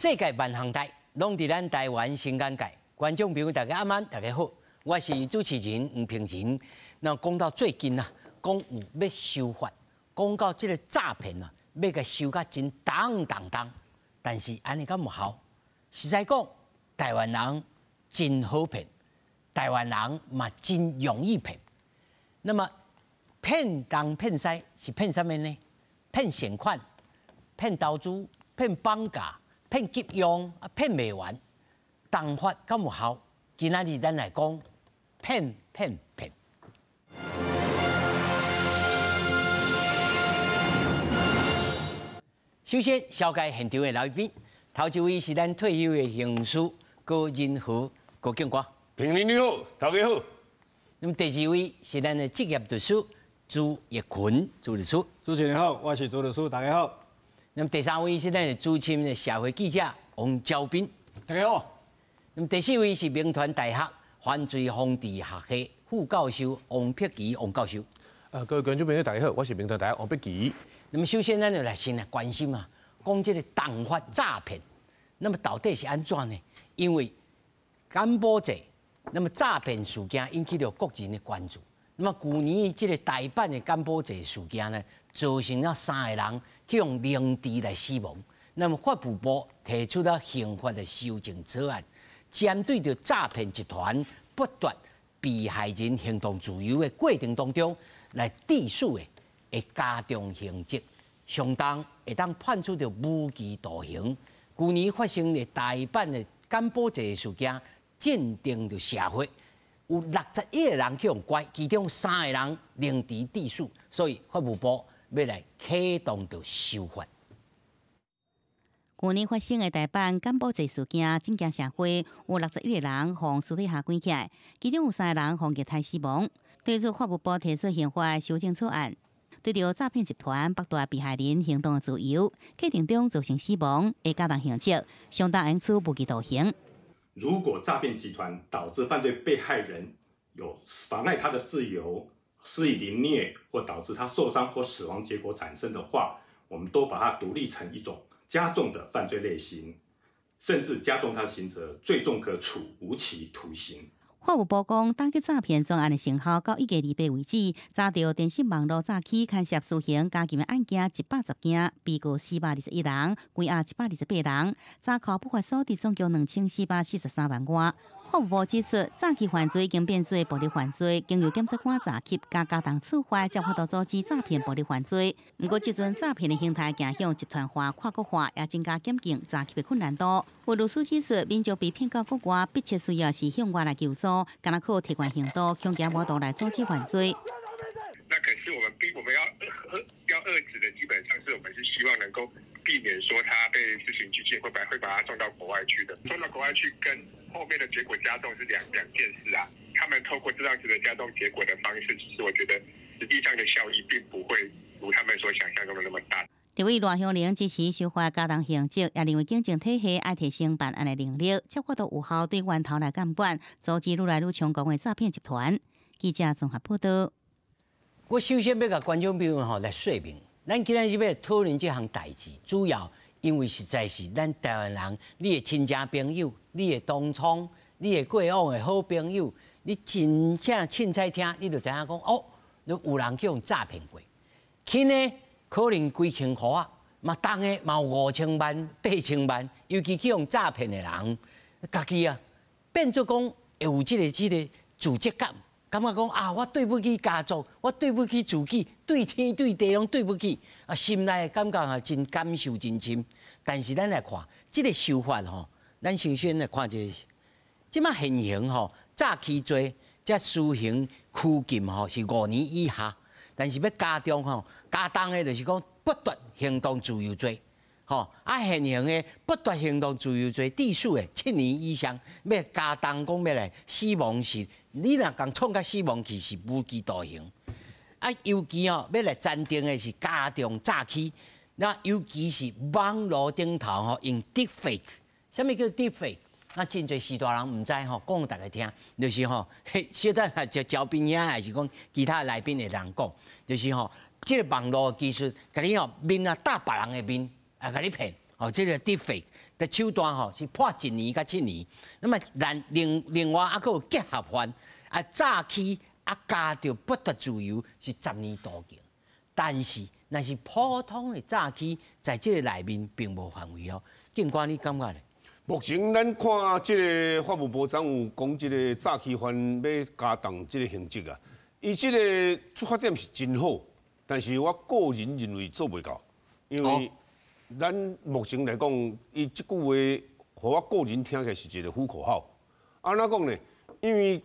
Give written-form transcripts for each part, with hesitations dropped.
世界萬項代，攏佇咱台灣新眼界。觀眾朋友大家晚安，大家好，我是主持人黃平仁。那講到最近啊，講有欲修法，講到這个詐騙啊，欲共修甲真重重重，但是按呢敢有效？實在講，台灣人真好騙，台灣人嘛真容易騙。那麼騙東騙西是騙啥物呢？騙善款、騙投資、騙綁架、騙急用，啊騙袂完。重罰敢有效？今仔日咱來講騙騙騙。首先，紹介現場的來賓，頭一位是咱退休的刑事高仁和高警官。平仁你好，大家好。那麼第二位是咱的職業律師朱奕群朱律師。主持人好，我是朱律師，大家好。那麼第三位是咱的資深的社會記者王昭斌，大家好。那麼第四位是銘傳大學犯罪防治學系副教授王碧琪王教授。各位觀眾朋友大家好，我是銘傳大學王碧琪。那麼首先咱就來先來關心啊，講這个重罰詐騙，那麼到底是按怎呢？因為柬埔寨那麼詐騙事件引起了國人的關注。那麼舊年這个大阪的柬埔寨事件呢，造成了三个人去用凌遲來死亡。那麼法務部提出了刑法的修正草案，針對著詐騙集團剝奪被害人行動自由的過程當中，來致死的，會加重刑責，相當會當判處著無期徒刑。舊年發生的大阪的柬埔寨事件，震驚著社會，有61个人去予關，其中三个人凌遲致死，所以法務部欲來啟動著修法。舊年發生的大阪柬埔寨事件，震驚社會，有61个人予私底下關起來，其中有三个人予虐待死亡。對此，法務部提出刑法修正草案，對著詐騙集團剝奪被害人行動自由，過程中造成死亡，會加重刑責，相當應處無期徒刑。如果詐騙集團導致犯罪被害人有妨礙他的自由、施以凌虐或導致他受傷或死亡結果產生的話，我們都把它獨立成一種加重的犯罪類型，甚至加重他的刑責，最重可處無期徒刑。法務部講，打擊詐騙專案的成效到1月28為止，查著電信網路詐欺牽涉私刑監禁的案件110件，被告421人，關押128人，查扣不法所得總共2443萬外。法務部指出，詐欺犯罪已經變做暴力犯罪，經由檢察官查緝佮加重處罰，才有法度阻止詐騙暴力犯罪。毋過，這陣詐騙的形態走向集團化、跨國化，也增加檢警查緝的困難度。有律師指出，民眾被騙到國外，迫切需要是向外來求助，敢若靠鐵拳行動，恐驚無度來阻止犯罪。那可是我們要遏止的，基本上是我們是希望能夠避免說他被執行拘禁，會把他送到國外去的，送到國外去跟後面的結果加重是兩件事啊。他們透過這樣子的加重結果的方式，其實我覺得實際上的效益並不會如他們所想象中的那麼大。立委賴香伶支持修法加重刑責，也認為警政體系愛提升辦案的能力，才有法度有效對源頭來監管，阻止愈來愈猖狂的詐騙集團。記者綜合報道。我首先欲共觀眾朋友吼來說明，咱今仔日欲討論這項代誌，主要因為實在是咱台灣人，你的親戚朋友、你的同窗、你的過往的好朋友，你真正凊彩聽，你就知影講哦，有人去予詐騙過，輕的可能幾千箍仔，嘛重的嘛有5000萬、8000萬，尤其去予詐騙的人，家己啊變做講會有這个自責感。感覺講啊，我對不起家族，我對不起自己，對天對地攏對不起啊，心內感覺啊真感受真深。但是咱來看這个修法吼，咱首先來看這个，這馬現行吼詐欺罪，這私刑拘禁吼是5年以下，但是欲加重吼，加重的就是講剝奪行動自由罪，吼啊現行的剝奪行動自由罪致死的7年以上，欲加重講欲來死亡是。你若共創甲死亡去是無期徒刑，啊，尤其吼欲來暫定的是加重詐欺，那尤其是網路頂頭吼用 deepfake，啥物叫 deepfake？那真濟序大人毋知吼，講予大家聽，就是吼，小等下就招賓兄，還是講其他來賓的人講，就是吼，這个網路技術，共你吼面啊搭別人的面啊，共你騙，哦，這个 deepfake，的手段吼是判1年到7年。那麼另外還閣有結合犯，啊詐欺啊加著剝奪自由是10年徒刑。但是若是普通的詐欺，在這個內面並無範圍哦。警官，你感覺咧？目前咱看這個法務部長有講，這個詐欺犯欲加重這個刑責啊，伊這個出發點是真好，但是我個人認為做袂到，因為咱目前來講，伊這句話，予我個人聽起來是一個虎口號。按怎講呢？因為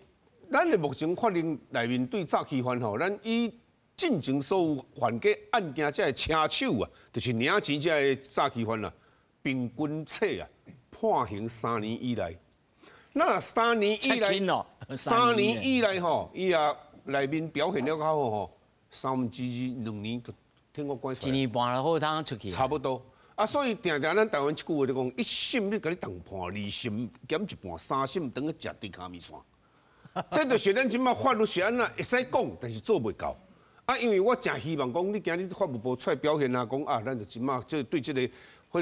咱的目前法令內面對詐欺犯吼，咱以進前所有犯過案件這个車手啊，就是領錢這个詐欺犯啊，平均起啊，判刑三年以內。那三年以內，三年以內吼，伊也內面表現了較好吼，2/3 2年就聽我關一年半就好通出去。差不多。啊，所以定定咱台灣這句話就講，一審你共你重判，二審減一半，三審轉去食豬跤麵線。這就是咱這馬法律是按怎會使講，但是做袂到。啊，因為我誠希望講，你今日法務部出來表現啊，講啊，咱就這馬這對這個彼個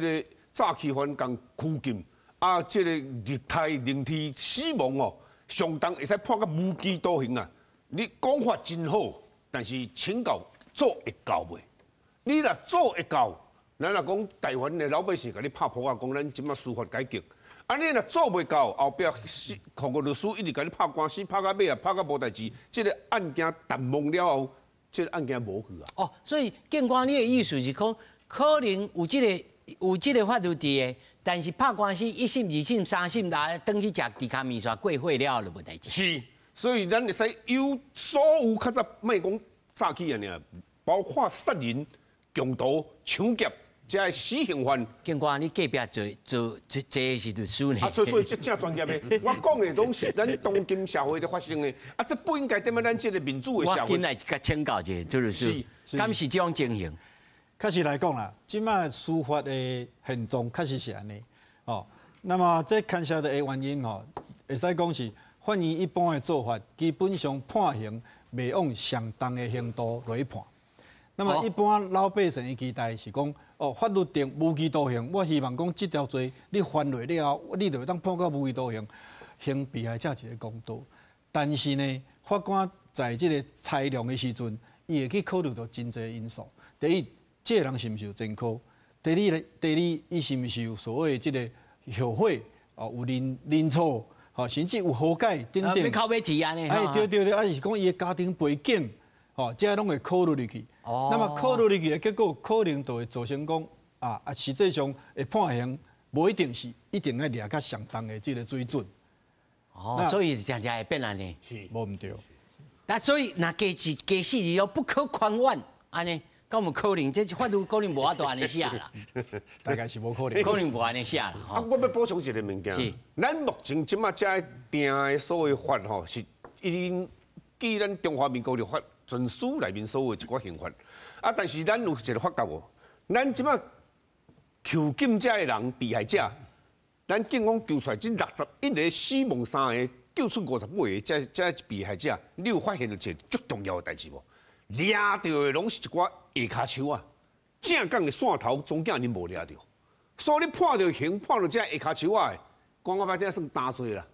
詐欺犯共拘禁，啊，這個虐待、凌遲、死亡哦，上重會使判到無期徒刑啊！你講法真好，但是請教做會到袂？你若做會到，咱若講台灣的老百姓共你拍噗仔，講咱這馬司法改革。啊！你若做袂到，後壁控告律師一直共你拍官司，拍到尾啊，拍到無代誌，這個案件淡忘了後，這個案件無去啊。哦，所以警官，你的意思是講，可能有這個法律佇的，但是拍官司一審、二審、三審，來轉去食豬跤麵線過火了後就無代誌。是，所以咱會使有所有較早莫講詐欺啊，爾，包括殺人、強盜、搶劫。這个死刑犯，警官，你隔壁坐坐坐的是律師呢？啊，所以這正專業的，我講的攏是咱當今社會咧發生的，啊，這不應該踮咧咱這個民主的社會。我緊來共請教一下朱律師，敢是這種情形？確實來講啦，這馬司法的現狀確實是按呢。哦，那麼這牽涉的原因吼，會使講是法院一般的做法，基本上判刑袂往相當的刑度來判。那麼一般老百姓的期待是講，哦，法律定無期徒刑，我希望講這條罪你犯落了後，你就會當判到無期徒刑，還被害者一個公道。但是呢，法官在這個裁量的時陣，伊會去考慮到真濟因素。第一，這個人是毋是有前科？第二，伊是毋是有所謂這個後悔？哦，有認錯，吼，甚至有和解等等。欲哭欲啼按呢？哎，對對對，啊是講伊的家庭背景，吼，這攏會考慮入去。那麼考慮入去的結果，可能就會造成講啊，實際上會判刑，無一定是一定愛掠較相當的這個水準。哦，所以常常會變按呢。是，無毋對。那所以若加一加四字哦，不可寬卍，按呢，敢有可能？這法律可能無法度按呢寫啦。大概是無可能。可能無按呢寫啦。啊，我欲補充一個物件。是。咱目前這馬遮定的所謂法吼，是已經記咱中華民國立法全書內面所有一寡刑法。啊，但是咱有一個發覺哦，咱這馬囚禁這个人被害者，咱警方救出來這61個死亡3個，救出58個，這被害者，你有發現著一個足重要的代誌無？掠著的攏是一寡下跤手仔，正港的線頭總囝恁無掠著，所以你判著刑判著這下跤手仔的，講較歹聽算擔罪啦。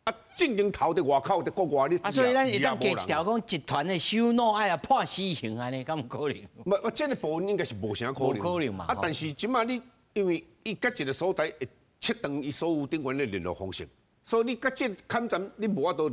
啊，正經頭佇外口佇國外，你啊，所以咱會當加一條講集團的首腦愛來判死刑按呢，敢有可能？無，無，這個部分應該是無啥可能。無可能嘛。啊，但是這馬你因為伊佮一個所在會切斷伊所有頂懸的聯絡方式，所以你佮這個坎站你無法度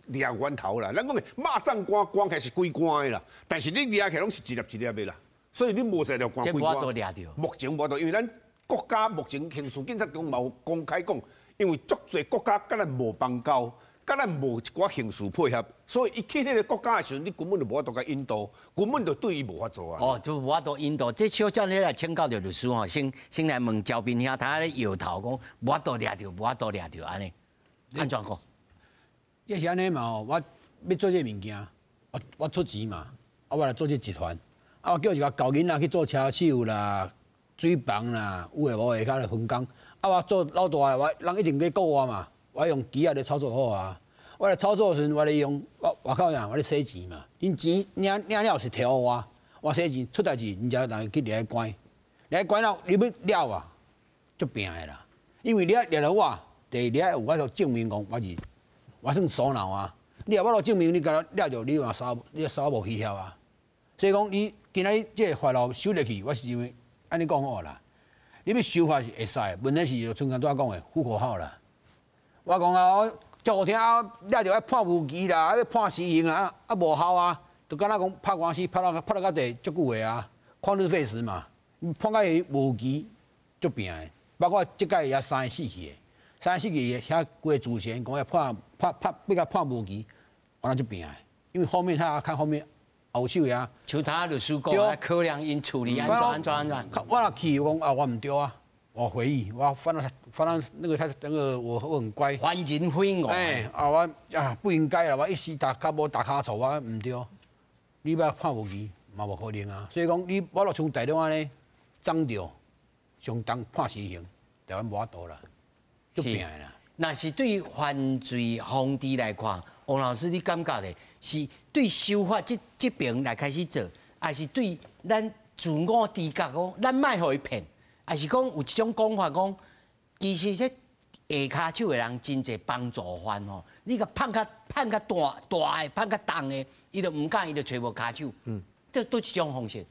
掠源頭啦。咱講的肉粽乾乾起來是規罐的啦，但是你掠起來攏是一粒一粒的啦，所以你無才調乾規罐。這無法度掠著。目前無法度，因為咱國家目前刑事警察局嘛有公開講。因為足濟國家佮咱無邦交，佮咱無一寡刑事配合，所以伊去彼個國家的時陣，你根本就無法度共引渡，根本就對伊無法度啊。哦，就無法度引渡。這小少你來請教著律師吼，先來問焦斌兄，他咧搖頭講無法度掠著，無法度掠著按呢，按怎講？這是按呢嘛吼，我欲做這个物件，我出錢嘛，啊，我來做這集團，啊，我叫一個厚囡仔去做車手啦、水房啦，有的無的較來分工。啊！我做老大的，我人一定咧顧我嘛。我用機仔咧操作好啊。我咧操作的時陣，我咧用我外口人，我咧洗錢嘛。𪜶錢領領了是提予我，我洗錢出代誌，𪜶才人去掠關，掠關了，你欲掠啊？足拼的啦。因為你愛掠著我，第二你愛有法度證明講我是我算首腦啊。你若無法度證明你共掠著，你嘛捎你捎無起痟啊。所以講你今仔日這個法律修入去，我是認為按呢講好啦。你欲修法是會使，問題是就像剛拄仔講的呼口號啦。我講啊，我足好聽啊，掠著愛判無期啦，啊欲判死刑啦，啊無效啊，就敢若講拍官司拍到遮濟足久的啊，曠日費時嘛，判到伊無期足拼的。包括這擺也三個死去的，三個死去的遐規個主嫌講欲判判判欲共判無期，我那足拼的，因為後面他要看後面後手的啊。像他律師講啊，可能𪜶處理按怎按怎按怎。我若去我講啊，我毋對啊，我悔意，我犯了那個他那個我很乖。犯人悔悟。哎啊我啊不應該啊，我一時踏跤無踏跤錯，我毋對。你欲判無期嘛無可能啊，所以講你我若像台中按呢，摠著上重判死刑，台灣無法度啦，足拼的啦。若是對犯罪防治來看，王老師你感覺咧，是對修法這邊來開始做，還是對咱自我知覺講，咱莫予伊騙，還是講有一種講法講，其實這下跤手的人真濟幫助犯吼，你共判較大大的，判較重的，伊就毋敢，伊就揣無跤手。嗯，這佗一種方式。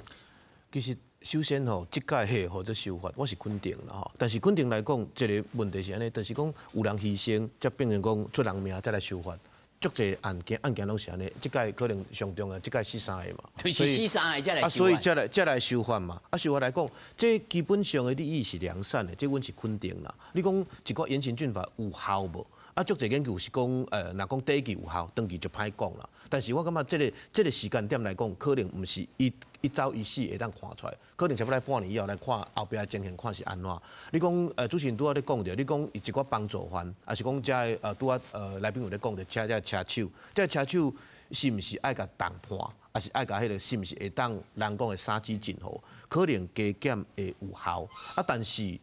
其實首先吼，這屆彼或者修法，我是肯定啦吼。但是肯定來講，這個問題是按呢，就是講有人犧牲，才變成講出人命，才來修法。足濟案件攏是按呢，這屆可能上重要，這屆死三個嘛，就是死三個才來修法。啊，所以才來修法嘛。啊，修法來講，這基本上的立意是良善的，這阮是肯定啦。你講一個嚴刑峻法有效無？啊，足濟研究是講，若講短期有效，長期就歹講啦。但是我感覺這個時間點來講，可能毋是一朝一夕會當看出來，可能差不多半年以後來看後壁的情形，看是按怎。你講，主持人拄仔咧講著，你講一寡幫助犯，抑是講遮的拄仔來賓有咧講著，車這車手，這車手是毋是愛共重判，抑是愛共彼個是毋是會當人講的殺雞儆猴？可能加減會有效，啊，但是。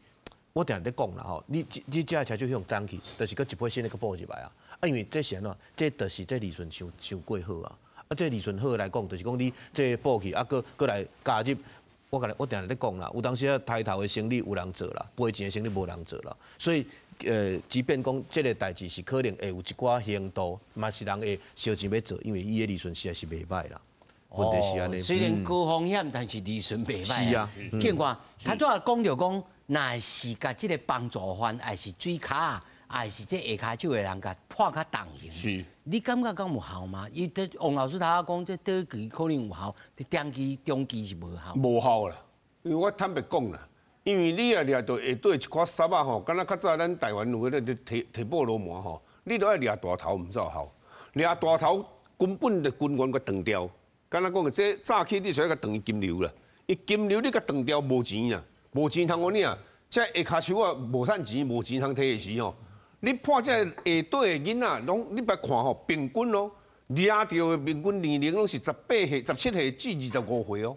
我定定咧講啦吼，你這車手向重去，就是閣一批新的閣補入來啊。啊，因為這是按怎？這就是這利潤傷傷過好啊。啊，這利潤好來講，就是講你這補去，啊，閣閣來加入。我共你，我定定咧講啦，有當時啊，刣頭的生理有人做啦，賠錢的生理無人做啦。所以，即便講這個代誌是可能會有一寡程度，嘛是人會燒錢欲做，因為伊的利潤實在是袂䆀啦。問題是按呢。雖然高風險，但是利潤袂䆀。是啊。警官，他拄仔講著講。若是共這個幫助犯，抑是水跤，抑是這下跤手的人，共判較重刑。是。你感覺敢有效嗎？伊這王老師頭仔講，這短期可能有效，長期、中期是無效。無效啦，因為我坦白講啦，因為你若掠著下底一寡捒仔吼，敢若較早咱台灣有彼個提提報羅盤吼，你都愛掠大頭毋才有效，掠大頭根本就根源共斷掉。敢若講的這早起你需要共斷伊金流啦，伊金流你共斷掉無錢啊。無錢通予你啊！這下跤手仔無趁錢，無錢通提的時吼，你判這下底的囡仔，攏你捌看吼，平均哦，掠著的平均年齡攏是18歲、17歲至25歲哦。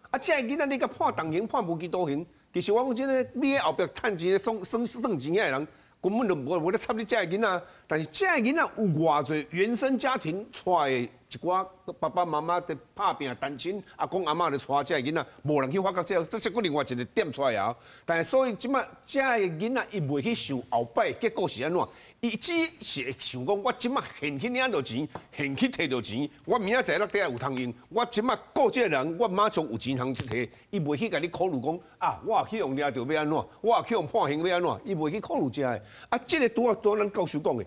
啊，這个囡仔你共判重刑、判無期徒刑，其實我講真的，你喺後壁趁錢、算算算錢遐的人，根本就無咧插你這个囡仔。但是這个囡仔有偌濟原生家庭帶的一寡爸爸媽媽佇拍拚單親，阿公阿嬤咧帶這个囡仔，無人去發覺這個，這是閣另外一個點出來啊。但是所以這擺這個囡仔伊袂去想後擺結果是按怎，伊只是會想講，我這擺現去領著錢，現去提著錢，我明仔載落底有通用，我這擺顧這個人，我馬上有錢通去提，伊袂去共你考慮講啊，我去予掠著欲按怎，我去予判刑欲按怎，伊袂去考慮這个。啊，這個拄仔拄咱教授講的，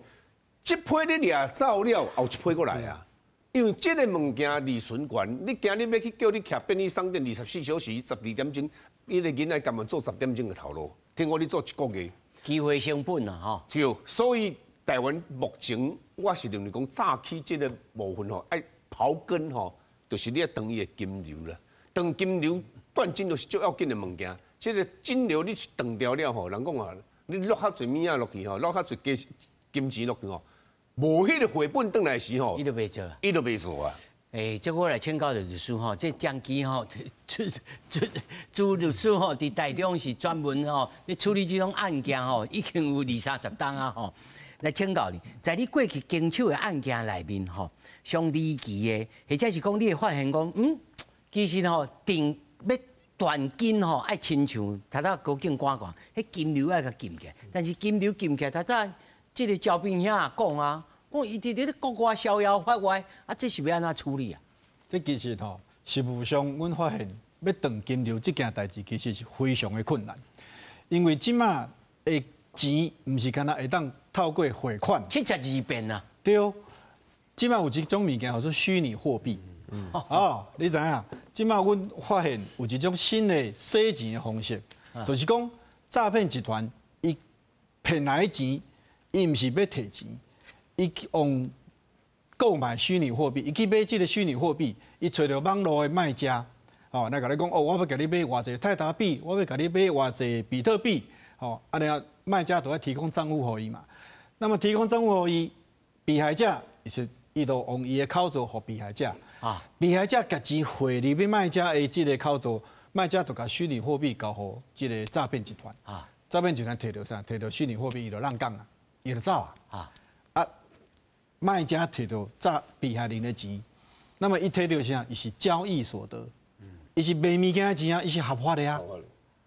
這批你掠走了，後一批閣來啊。因為這個物件利潤懸，你今日欲去叫你徛便利商店24小時12點鐘，彼個囡仔甘願做10點鐘的頭路，聽講你做一個月。機會成本啊，吼。對，所以台灣目前我是認為講早起這個部分吼，愛刨根吼，就是你愛斷伊的金流啦。斷金流斷金流是最要緊的物件。這個金流你斷掉了吼，人講啊，你落較濟物仔落去吼，落較濟金金錢落去吼，無彼個回本轉來時吼，伊就袂做，伊就袂做啊。欸，這我來請教律師吼，這長期吼，朱朱朱律師吼，佇台中是專門吼，咧處理這種案件吼，已經有二三十冬啊吼。來請教你，在你過去經手的案件內面吼，上離奇的，或者是講你會發現講，其實吼，定欲斷金吼愛親像頭拄高警官講，彼金流愛共禁起來，但是金流禁起來，頭拄這个趙斌兄講啊，講伊佇咧國外逍遙法外，啊，這是欲按怎處理啊？這其實吼，實務上，阮發現欲斷金流這件代誌，其實是非常的困難，因為這馬的錢毋是干焦會當透過匯款，72變啊。對，這馬有一種物件叫做虛擬貨幣。哦，你知影？這馬阮發現有一種新的洗錢的方式，就是講詐騙集團伊騙來的錢，伊毋是欲提錢，伊用購買虛擬貨幣，伊去買這个虛擬貨幣，伊揣著網路的賣家，哦，來共你講，哦，我欲共你買偌濟泰達幣，我欲共你買偌濟比特幣，哦，按呢賣家都愛提供帳戶予伊嘛。那麼提供帳戶予伊，被害者是伊就用伊的口座予被害者，啊，被害者共錢匯入去賣家的這个口座，賣家就共虛擬貨幣交予這个詐騙集團，啊，詐騙集團提著啥？提著虛擬貨幣，伊就挵工啊，伊就走啊，啊，賣家提著詐被害人的錢，那麼伊提著啥？伊是交易所得，伊是賣物件的錢啊，伊是合法的啊。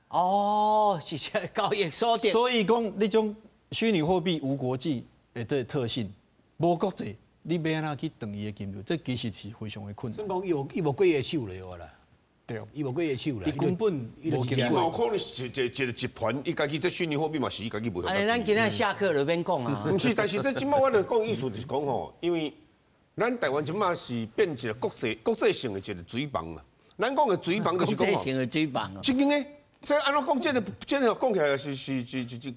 哦，是交易所得。所以講，這種虛擬貨幣無國際的這個特性，無國際。你欲按怎去斷伊的金流？這其實是非常的困難。算講伊無過伊的手了啦。對，伊無過伊的手啦。伊根本無經過。伊可能是一個集團，伊家己這虛擬貨幣嘛是伊家己袂曉。哎，咱今仔下課就免講啊。毋是，但是這這馬我著講意思就是講吼，因為咱台灣這馬是變一個國際性的一個水房啊。咱講的水房就是講國際性的水房。真正的，這按怎講？這個講起來是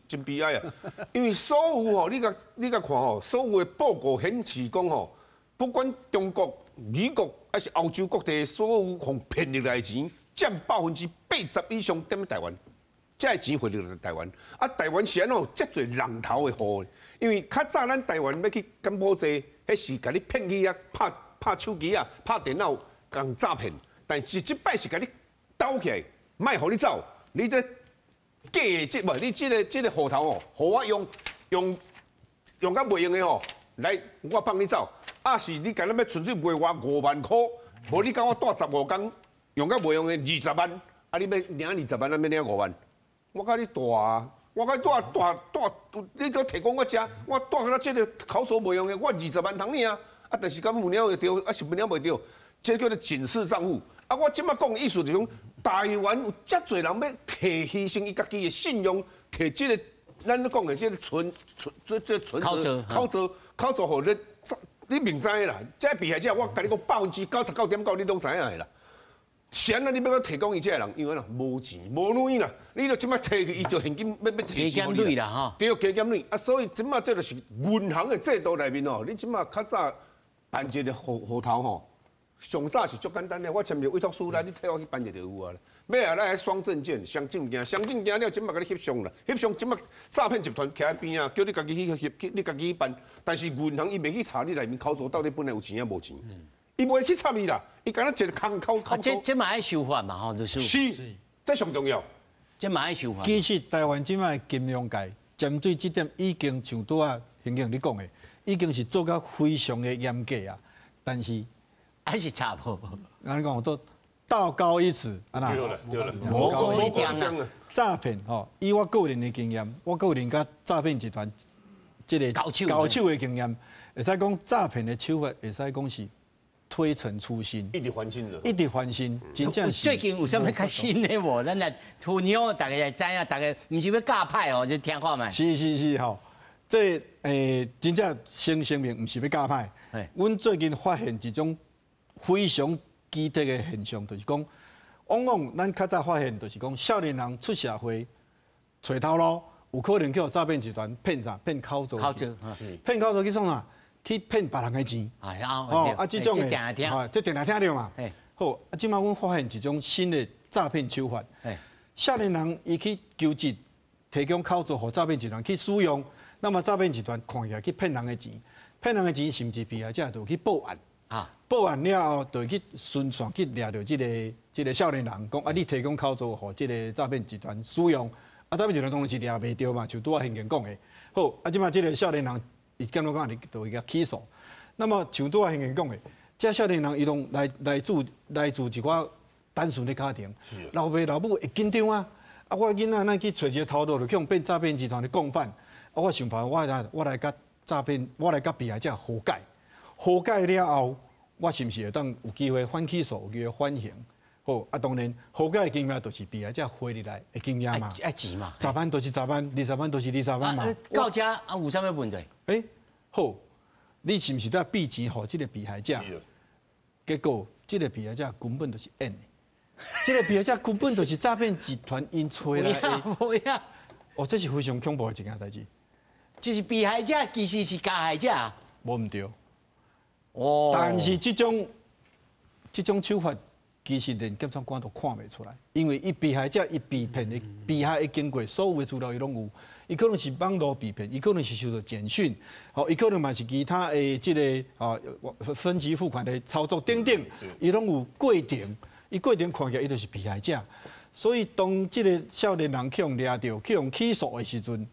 真悲哀啊！因為所有吼，你共看吼，所有的報告顯示講吼，不管中國、美國還是歐洲各地，所有予騙入來的錢，佔80%以上踮咧台灣，這个錢匯入來台灣。啊，台灣是按怎有遮濟人頭的戶？因為較早咱台灣欲去柬埔寨，彼是共你騙去遐拍手機啊、拍電腦，共詐騙。但是這擺是共你兜起來，莫予你走。你這假的這無，你這个戶頭哦，予我用用甲袂用的吼，來我放你走。啊是你干焦欲純粹賣我5萬箍，無你共我蹛15工，用甲袂用的20萬，啊你欲領20萬，咱欲領5萬，我共你蹛啊，我共你蹛蹛蹛，你閣提供我食，我蹛到這个口座袂用的，我20萬通領啊，啊但是敢有領會著，啊是無領袂著，這叫做警示帳戶。啊我這擺講的意思就是講，台灣有遮濟人欲提犧牲伊家己的信用，提這个咱咧講的這个存存這存折口座，予你。你明知啦，這被害者我共你講99.9%你攏知影的啦。是按怎你欲閣提供伊這个人，因為啦無錢無鐳啦，你著這擺提去，伊就現金欲提錢予你啦吼。對，加減鐳啊，所以這擺這就是銀行的制度內面哦，你這擺較早辦一个戶頭吼，上早是足簡單的，我簽一個委託書來，你替我去辦一個就有啊。尾仔咱雙證件、雙證件、雙證件了，這擺共你翕相啦，翕相這擺詐騙集團徛佇邊仔，叫你家己去翕，你家己去辦。但是銀行伊袂去查你內面口座到底本來有錢抑無錢，伊袂去插伊啦，伊干焦一个空口口座。這嘛愛修法嘛吼，律師。是，這上重要。這嘛愛修法。其實台灣這擺金融界針對這點已經像拄仔刑警你講的，已經是做甲非常的嚴格啊，但是還是查無。按呢講做。道高一尺，啊那，魔高一丈啊！詐騙吼，以我個人的經驗，我個人佮詐騙集團這个交手的經驗，會使講詐騙的手法，會使講是推陳出新，一直翻新的，一直翻新，真正是。最近有啥物較新的無？咱來分享，大家會知影，大家毋是欲教歹哦，就聽看覓。是吼，這真正先聲明，毋是欲教歹。阮最近發現一種非常奇特的現象，就是講，往往咱較早發現，就是講，少年人出社會揣頭路，有可能去予詐騙集團騙啥？騙口座。口座，騙口座去創啥？去騙別人的錢。哦，啊，這種的，這定定聽著嘛。好，啊，這擺阮發現一種新的詐騙手法。少年人伊去求職，提供口座予詐騙集團去使用，那麼詐騙集團看起來去騙人的錢，騙人的錢，甚至被害者就去報案。啊！報案了後，就去循線去掠著這个少年人，講啊，你提供口座予這个詐騙集團使用，啊，詐騙集團當然是掠袂著嘛，就拄仔刑警講的。好，啊，這擺這个少年人伊檢察官就會共起訴。那麼像拄仔刑警講的，這少年人伊攏來自一寡單純的家庭，老爸老母會緊張啊！啊，我囡仔咱去揣一个頭路，就去予變詐騙集團的共犯。啊，我想辦法，我來佮詐騙，我來佮被害者和解，和解了後，我是毋是會當有機會反起訴，有機會緩刑？好，啊，當然和解的經驗就是被害者匯入來的經驗嘛。愛錢嘛。十萬就是十萬，二十萬就是二十萬嘛。到這啊有啥物問題？欸，好，你是毋是在俾錢予這個被害者？結果這個被害者根本就是演的。這個被害者根本就是詐騙集團𪜶揣來的。哦，這是非常恐怖的一件代誌。就是被害者其實是加害者。無毋對。哦。但是這種手法，其實連檢察官都看袂出來，因為伊被害者伊被騙的被害的經過，所有的資料伊攏有，伊可能是網路被騙，伊可能是收到簡訊，吼，伊可能嘛是其他的這個啊分期付款的操作等等，伊攏有過程。伊過程看起來，伊就是被害者，所以當這個少年人去予掠著、去予起訴的時陣，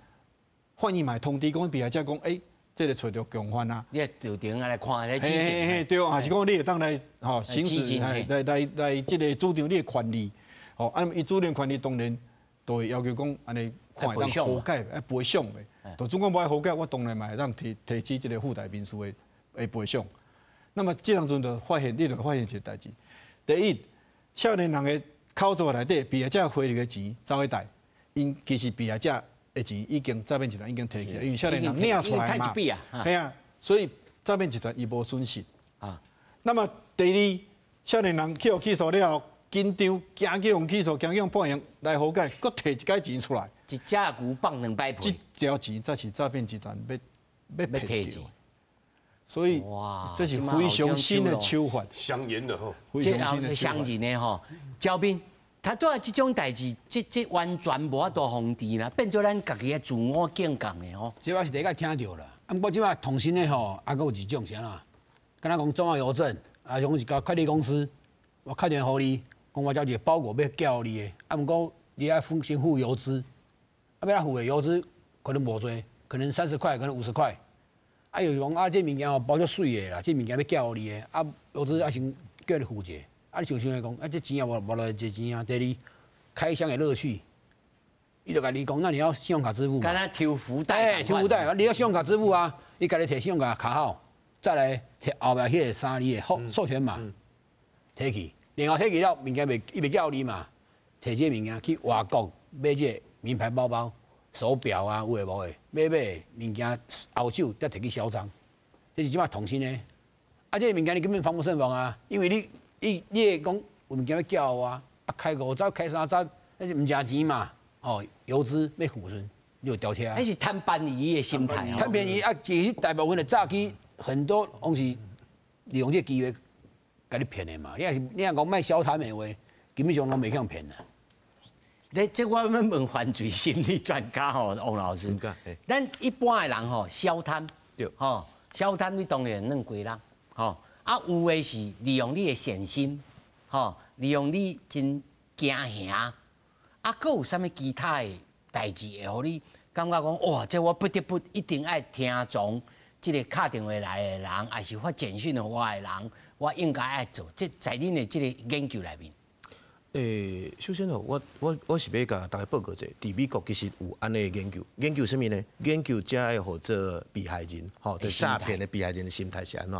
法院嘛會通知講被害者講，欸，這個揣著共犯啊。你調庭來看來指證。對，還是講你會當來吼行使來這個主張你的權利，吼，啊，伊主張權利當然都會要求講按呢看會當和解，愛賠償的。就總講無愛和解，我當然嘛會當提起這個附帶民事的賠償。那麼這當陣就發現，你就發現一個代誌。第一，少年人的口座內底，被害者匯入的錢走去帶，𪜶其實被害者的錢已經詐騙集團已經提去，因為少年人領出來嘛，係啊，所以詐騙集團伊無損失啊。那麼第二，少年人去予起訴了後，緊張，驚去予起訴，驚去予判刑來和解，閣提一擺錢出來，一隻牛放兩擺屁，這條錢才是詐騙集團欲提錢。所以，這是非常新的手法，傷人的吼，這傷人的吼，焦斌，他拄仔這種代誌，這完全無法度防治啦，變做咱家己的自我警覺的吼。這我是第一擺聽著啦，啊，毋過這擺統新的吼，啊，閣有一種是按怎？敢若講中央郵政，啊，講一家快遞公司，我敲電話予你，講我這有一個包裹欲寄予你的，啊，毋過你愛付先付郵資，啊，欲按怎付的郵資可能無濟，可能30塊，可能50塊。啊，又講啊，這物件吼包足媠的啦，這物件欲寄予你的，啊，郵資愛先叫你付者，啊，你想想來講，啊，這錢也無偌濟錢啊。第二，開箱的樂趣，伊就共你講，那你要信用卡支付嘛？敢若抽福袋，抽福袋，你要信用卡支付啊，伊共你提信用卡卡號，再來提後壁彼個三字的授權碼，提去，然後提去了，物件袂伊袂寄予你嘛，提這個物件去外國買這個名牌包包。手錶啊，有的無的，買買物件後手才提去銷贓，這是這擺統新的。啊，這個物件你根本防不勝防啊，因為你會講有物件欲寄予我，啊開五十開三十，那是毋成錢嘛，哦，郵資欲付時陣，你就調車啊。彼是貪便宜的心態。貪便宜啊，其實大部分的詐欺很多攏是利用這個機會共你騙的嘛。你若是你若講莫小貪的話，基本上攏袂去予騙啦。你這我欲問犯罪心理專家吼，王老師。咱一般的人吼，小貪，吼，小貪你當然軟規人，吼，啊有的是利用你的善心，吼，利用你真驚嚇，啊，閣有啥物其他的代誌會予你感覺講，哇，這我不得不一定愛聽從這個敲電話來的人，抑是發簡訊予我的人，我應該愛做。這在恁的這個研究內面。首先吼，我是欲共大家報告者，佇美國其實有按呢研究，研究啥物呢？研究這个號做被害人，吼，對詐騙的被害人的心態是按怎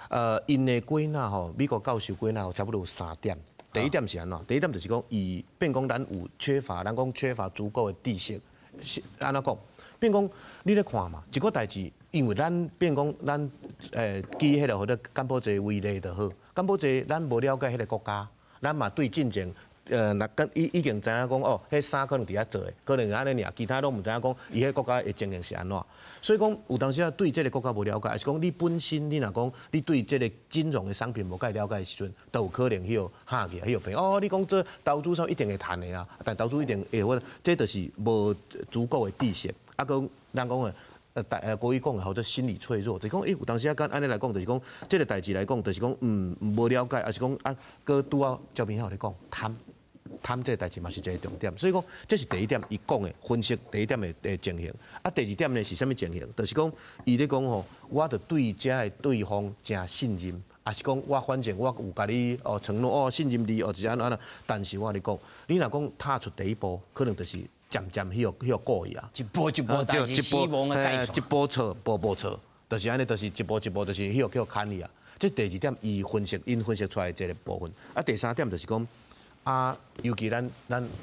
？𪜶的歸納吼，美國教授歸納吼，差不多有三點。第一點是按怎？第一點就是講，伊變講咱有缺乏，咱講缺乏足夠的知識，是按怎講？變講你咧看嘛，一個代誌，因為咱變講咱舉彼個號做柬埔寨為例就好，柬埔寨咱無了解彼個國家。咱嘛對進前，若跟已經知影講哦，彼衫可能佇遐做的，可能按呢爾，其他攏毋知影講伊彼個國家的情形是按怎。所以講有當時仔對這個國家無了解，抑是講你本身你若講你對這個金融的商品無蓋了解的時陣，都有可能去予嚇去，去予騙。哦，你講做投資啥一定會趁的啊，但投資一定會，這就是無足夠的知識。啊，閣咱講的。大國語講的號做心理脆弱，就是講，欸，有當時仔按按呢來講，就是講，這個代誌來講，就是講，無了解，抑是講啊，閣拄仔照片有咧講貪，貪這个代誌嘛是一个重點。所以講，這是第一點，伊講的分析第一點的情形。啊，第二點呢是啥物情形？就是講，伊咧講吼，我著對遮的對方誠信任，抑是講我反正我有共你哦承諾哦信任你哦，就是按怎按怎。但是我共你講，你若講踏出第一步，可能就是漸漸去予過去啊。一步一步，但是死亡的一步錯，步步錯，就是按呢，就是一步一步，就是去予砍去啊。這第二點，伊分析，𪜶分析出來的這个部分。啊，第三點就是講，啊，尤其咱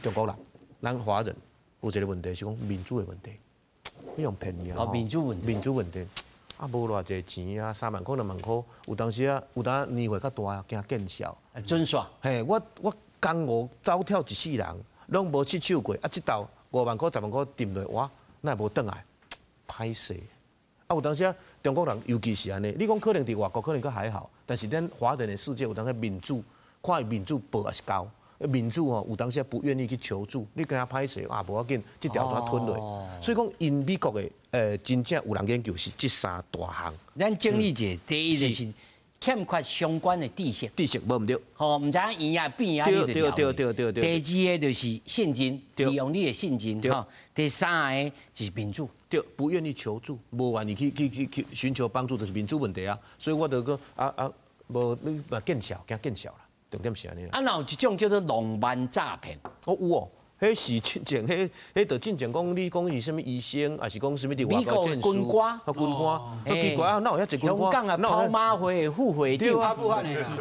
中國人，咱華人有一个問題是講民主的問題，你用騙伊啊。哦，民主問題。民主問題，啊，無偌濟錢啊，3萬塊、2萬塊，有當時啊，有當年歲較大啊，驚見笑。準煞。嘿，我江湖走跳一世人，攏無失手過，啊，這道5萬塊、10萬塊抌落，我哪會無轉來？歹勢。啊，有當時啊，中國人尤其是按呢，你講可能佇外國可能閣還好，但是咱華人的世界有當時民主，看伊民主報抑是交，民主吼有當時不願意去求助，你驚歹勢啊，無要緊，這條紙吞落。所以講，𪜶美國的真正有人研究是這三大項。咱整理一下，第一就是欠缺相關的知識，知識無毋對，吼，毋知影圓啊變啊，對對對對對對。第二个就是信任，利用你的信任，吼。第三个就是民主，對，不願意求助，無願意去尋求幫助，就是民主問題啊。所以我就講啊，無你嘛見笑，驚見笑啦。重點是按呢啦。啊，若有一種叫做浪漫詐騙，哦有哦。彼是進前，彼就進前講你講伊啥物醫生，抑是講啥物佇外國證軍官，啊軍官，啊奇怪啊，哪有遐濟軍官？香港啊，跑馬會的副會長。對啊，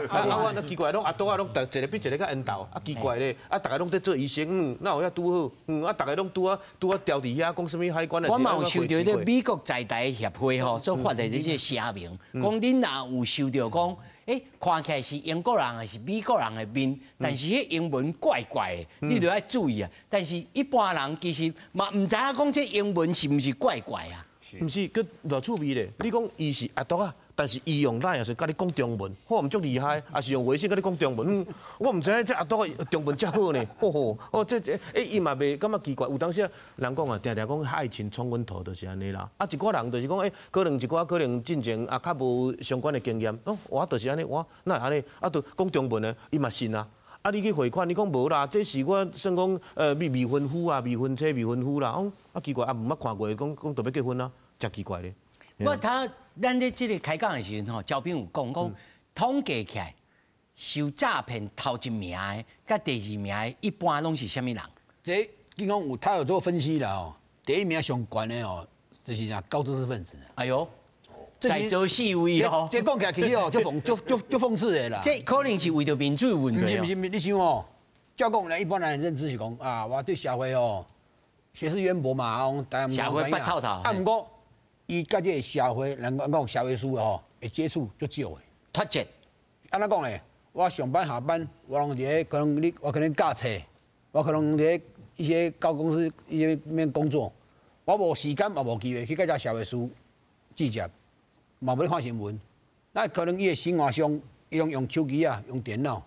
啊我那奇怪，攏阿多啊，攏逐一个比一个較緣投，啊奇怪咧，啊逐个攏佇做醫生，哪有遐拄好？啊逐个攏拄仔調佇遐，講啥物海關？我嘛有收著咧美國在台協會吼所發的這個聲明，講恁若有收著講。欸，看起來是英國人還是美國人的面，但是彼英文怪怪的，你著愛注意啊。但是一般人其實嘛毋知影講這英文是毋是怪怪啊？毋是，閣偌趣味咧。你講伊是阿獨仔，但是伊用 LINE 也是佮你講中文，我毋足厲害，抑是用微信佮你講中文。我毋知影這阿獨仔中文遮好呢。吼吼，哦，這欸，伊嘛袂感覺奇怪。有當時啊，人講啊，定定講愛情沖昏頭就是按呢啦。啊，一寡人就是講，欸，可能一寡可能進前啊較無相關的經驗，哦，我就是按呢，我哪會按呢？啊，就講中文的，伊嘛信啊。啊，你去匯款，你講無啦，這是我算講未婚夫啊，未婚妻、未婚夫啦。哦，啊奇怪，啊毋捌看過，講講就欲結婚啊，誠奇怪咧。我頭咱咧這个開講的時陣吼，焦斌有講講統計起來，受詐騙頭一名的，佮第二名的，一般攏是啥物人？這警方有他有做分析啦吼，第一名上懸的吼，就是啥高知識分子。哎喲，在座四位哦，這講起來其實哦，足諷足足足諷刺的啦。這可能是為著民主問題。毋是毋是，你想哦，照講咧，一般人認知是講啊，我對社會哦，學識淵博嘛，啊，社會捌透透。啊，毋過伊佮這个社會，人講社會事吼，會接觸足少的。脫節。按怎講咧？我上班下班，我攏佇咧，可能你我可能教冊，我可能佇咧一些高公司一些面工作，我無時間嘛無機會去佮這社會事接觸，嘛無咧看新聞。那可能伊的生活上，伊攏用手機啊，用電腦，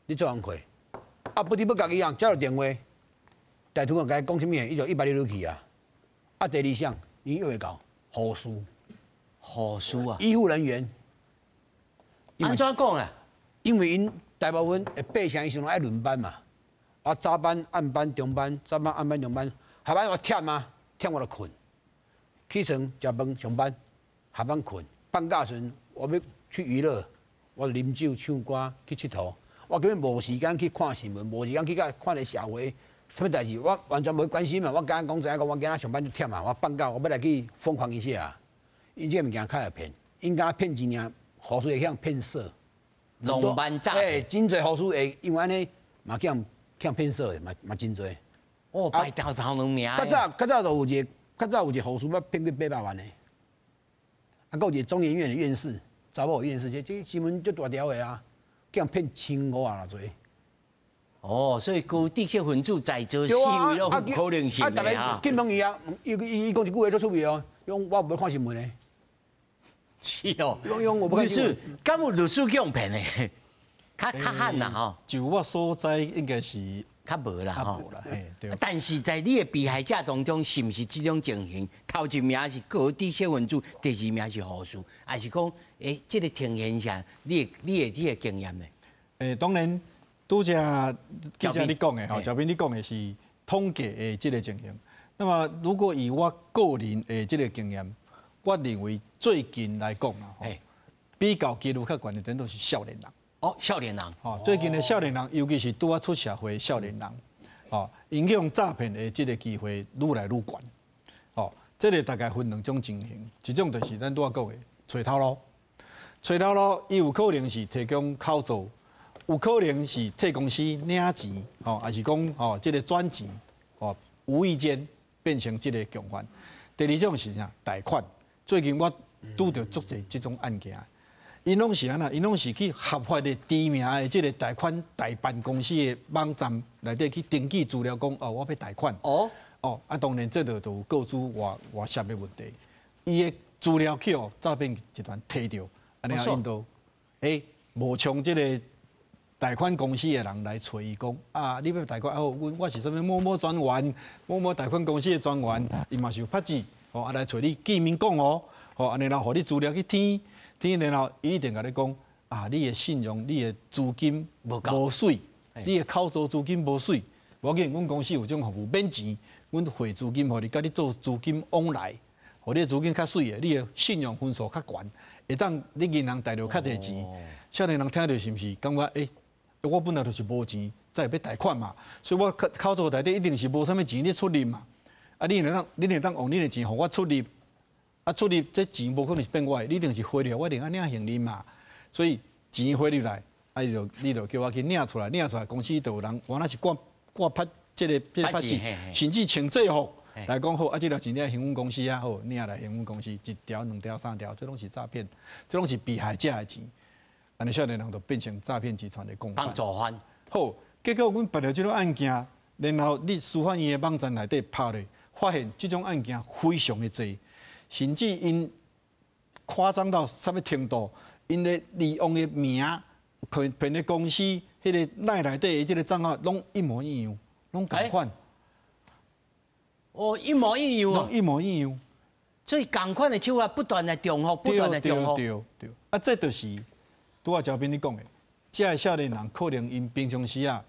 咧做工課。啊，不知不覺伊啊接到電話，大突然共伊講啥物，伊就一百入去啊。啊，第二項，伊約會到護士，護士啊，醫護人員。按怎講啊？因為𪜶大部分的百姓，伊時陣愛輪班嘛，啊早班、暗班、中班，早班、暗班、中班，下班我忝啊，忝我就睏，起床食飯上班，下班睏，放假時陣我欲去娛樂，我啉酒、唱歌、去𨑨迌，我根本無時間去看新聞，無時間去佮看个社會啥物代誌，我完全無關心嘛。我敢講知影講，我今仔上班就忝啊，我放假我欲來去瘋狂一下啊。𪜶這个物件較會騙，𪜶敢騙錢爾，護士會去騙色。浪漫詐騙，真濟護士會因為按呢，嘛去予騙色的，嘛嘛真濟。哦，排頭頭兩名。較早較早就有一個，較早有一個護士捌騙過800萬的。啊，閣有一個中研院的院士，查某院士，這新聞足大條的啊，去予騙1500萬偌濟。哦，所以高知識分子在座四位攏有可能性的啊。去問伊啊，伊伊伊講一句話足趣味哦，講我無看新聞的。是哦，律師，敢有律師去予騙的？較較罕啦吼。就我所知，應該是較無啦吼。對。但是在你的被害者當中，是毋是這種情形？頭一名是高知識分子，第二名是護士，還是講，欸，這个呈現啥？你的這个經驗呢？欸，當然，拄才記者你講的吼，小編你講的是統計的這個情形。那麼如果以我個人的這個經驗，我認為最近來講啊，比較幾率較懸的，都是少年人。哦，少年人。哦，最近的少年人，尤其是拄仔出社會的少年人，哦，𪜶去予詐騙的這個機會愈來愈懸。哦，這個大概分兩種情形，一種就是咱拄仔講的揣頭路，揣頭路，伊有可能是提供口座，有可能是替公司領錢，吼，抑是講吼這個轉錢，吼，無意間變成這個共犯。第二種是啥？貸款。最近我拄著足濟這種案件，𪜶攏是按怎？𪜶攏是去合法的知名的這個貸款代辦公司的網站內底去登記資料，講哦，我欲貸款。哦。哦，啊，當然這就就有個資外外泄的問題。伊的資料去予詐騙集團提著，按呢𪜶就冒充這個貸款公司的人來揣伊講啊，你欲貸款哦，阮我是啥物某某專員，某某貸款公司的專員，伊嘛是有拍字，吼啊來揣你見面講哦，吼按呢然後予你資料去填，填然後伊一定共你講啊，你的信用、你的資金無媠，你的口座資金無媠，無要緊，阮公司有這種服務，免錢，阮匯資金予你，共你做資金往來，予你的資金較媠的，你的信用分數較懸，會當你銀行貸著較濟錢。少年人聽著是毋是感覺欸？我本來就是無錢，才會欲貸款嘛，所以我口口座內底一定是無啥物錢咧出入嘛。啊，你會當用你的錢予我出入，啊出入這錢無可能是變我的，你一定是匯入，我一定愛領現金嘛。所以錢匯入來，啊伊就你就叫我去領出來，領出來公司就有人，原來是掛掛拍這個這個拍字，甚至穿制服來講好，啊這條錢你愛還阮公司啊，好，領來還阮公司，一條、兩條、三條，這攏是詐騙，這攏是被害者的錢。按呢少年人就變成詐騙集團的共犯。主犯。好，結果阮辦著這種案件，然後你司法院的網站內底拍咧，發現這種案件非常的濟，甚至𪜶誇張到啥物程度？𪜶的利用的名，騙騙的公司，彼個 LINE 內底的這個帳號攏一模一樣，攏仝款。哦，一模一樣。攏一模一樣。所以仝款的手法不斷來重複，不斷來重複。對對對，啊，這就是拄仔嘉賓你講的，這个少年人可能𪜶平常時啊，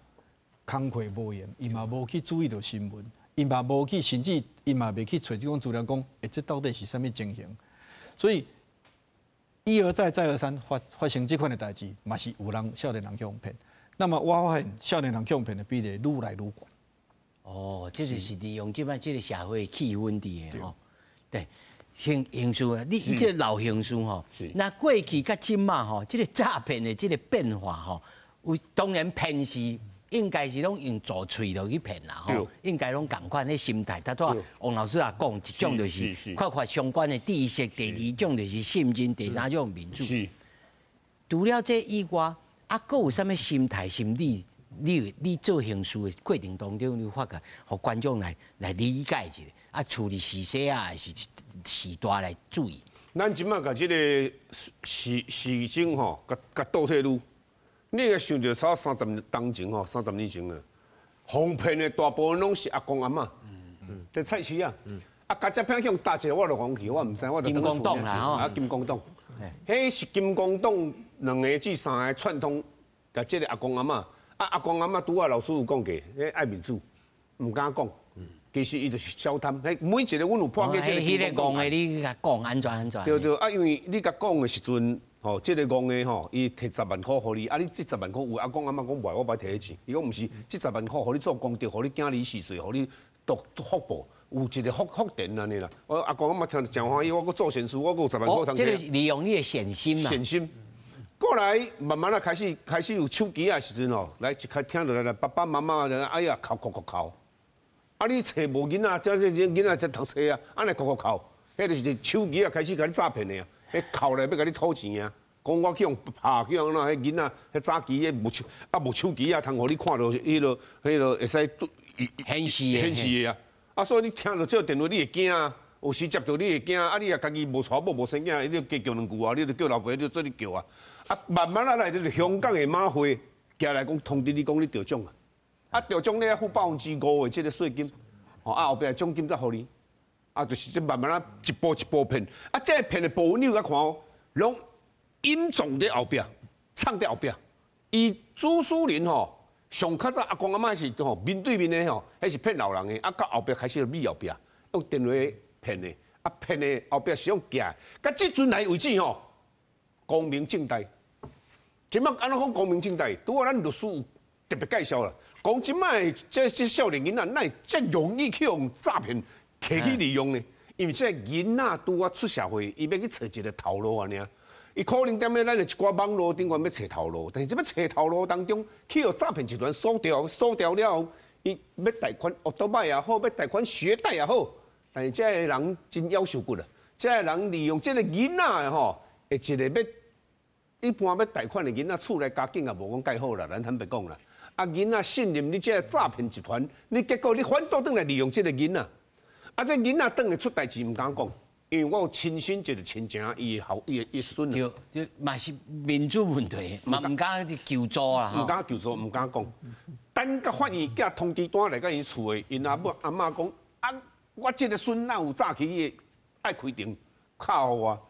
工課無閒，伊嘛無去注意著新聞，伊嘛無去，甚至伊嘛袂去揣這種資料，講，欸，這到底是啥物情形？所以一而再，再而三發發生這款的代誌，嘛是有人少年人去予騙。那麼我發現少年人去予騙的比例愈來愈懸。哦，這就是利用這擺這個社會氣氛佇的吼，對。刑刑事啊，你這個老刑事吼，那過去佮這馬吼，這個詐騙的這個變化吼，有當然騙是應該是攏用做喙落去騙啦吼，應該攏仝款的心態。頭拄仔王老師也講，一種就是缺乏相關的知識，第二種就是信任，第三種面子。除了這以外，啊，閣有啥物心態、心理？你你做刑事的過程當中，你有發覺，予觀眾來來理解一下，啊，處理時勢啊，抑是時代來注意。咱這馬共這個時時鐘吼，共共倒退嚕，你會想著差三十當前吼，30年前啊，予騙的大部分攏是阿公阿嬤，佇菜市啊，啊，共這片去予搭一下，我就講去，我毋知，我就金光黨啦吼，啊，金光黨，彼是金光黨兩个至三个串通，共這个阿公阿嬤。啊，阿公阿嬤拄仔老師有講過，彼愛面子，毋敢講。其實伊就是小貪。彼每一個阮有破過這個。彼個戇的，你共講按怎按怎？對對，啊，因為你共講的時陣，吼，這個戇的吼，伊提十萬箍予你，啊，你這十萬箍有阿公阿嬤講無愛，我無愛提彼錢。伊講毋是，這十萬箍予你做功德，予你囝兒四歲，予你讀福報，有一個福福田按呢啦。我阿公阿嬤聽著誠歡喜，我閣做善事，我閣有十萬箍通提。這個利用你的善心嘛。善心。過來慢慢啊開始開始有手機的時陣吼，來一開聽落來來爸爸媽媽哎呀哭哭哭哭，啊你揣無囡仔，這這囡仔在讀冊啊，按呢哭哭哭，彼就是手機啊開始共你詐騙的啊，彼哭來欲共你討錢啊，講我去予拍去予按怎，彼囡仔彼早期彼無手啊無手機啊，通予你看著彼落彼落會使顯示的顯示的啊，啊所以你聽著這個電話你會驚啊。有時接著你會驚，啊！你若家己無娶某無生囝，你就加叫兩句啊，你就叫老爸，你就做你叫啊。啊，慢慢仔來就是香港的馬會，寄來講通知你講你中獎啊。啊，中獎你愛付5%的這個稅金，吼啊後壁獎金才予你。啊，就是這慢慢仔一步一步騙。啊，這個騙的部分你有共看哦，攏隱藏佇後壁，藏佇後壁。伊朱書林吼，上較早阿公阿嬤是吼面對面的吼，彼是騙老人的，啊到後壁開始米後壁用電話騙的，啊騙的後壁是用寄，到這陣來為止吼，光明正大。這擺按怎講光明正大？拄仔咱律師有特別介紹啦，講這擺這少年囡仔哪會遮容易去予詐騙提去利用呢？因為這囡仔拄仔出社會，伊欲去揣一个頭路按呢。伊可能踮咧咱的一寡網路頂懸欲揣頭路，但是這欲揣頭路當中，去予詐騙集團鎖掉，鎖掉了後，伊欲貸款歐多擺也好，欲貸款學貸也好，但是這个人真夭壽骨啊！這个人利用這个囡仔的吼，會一个欲一般欲貸款的囡仔，厝內家境也無講蓋好啦，咱坦白講啦。啊，囡仔信任你這个詐騙集團，你結果你反倒轉來利用這个囡仔，啊，這囡仔轉來出代誌毋敢講。因為我有親身一个親情，伊的後伊的伊孫對，對，嘛是面子問題，嘛毋敢去求助啊，毋敢求助，毋敢講。等甲法院寄通知單來到𪜶厝的，𪜶阿母阿嬤講：啊，我這个孫哪有早起的愛開庭敲予我？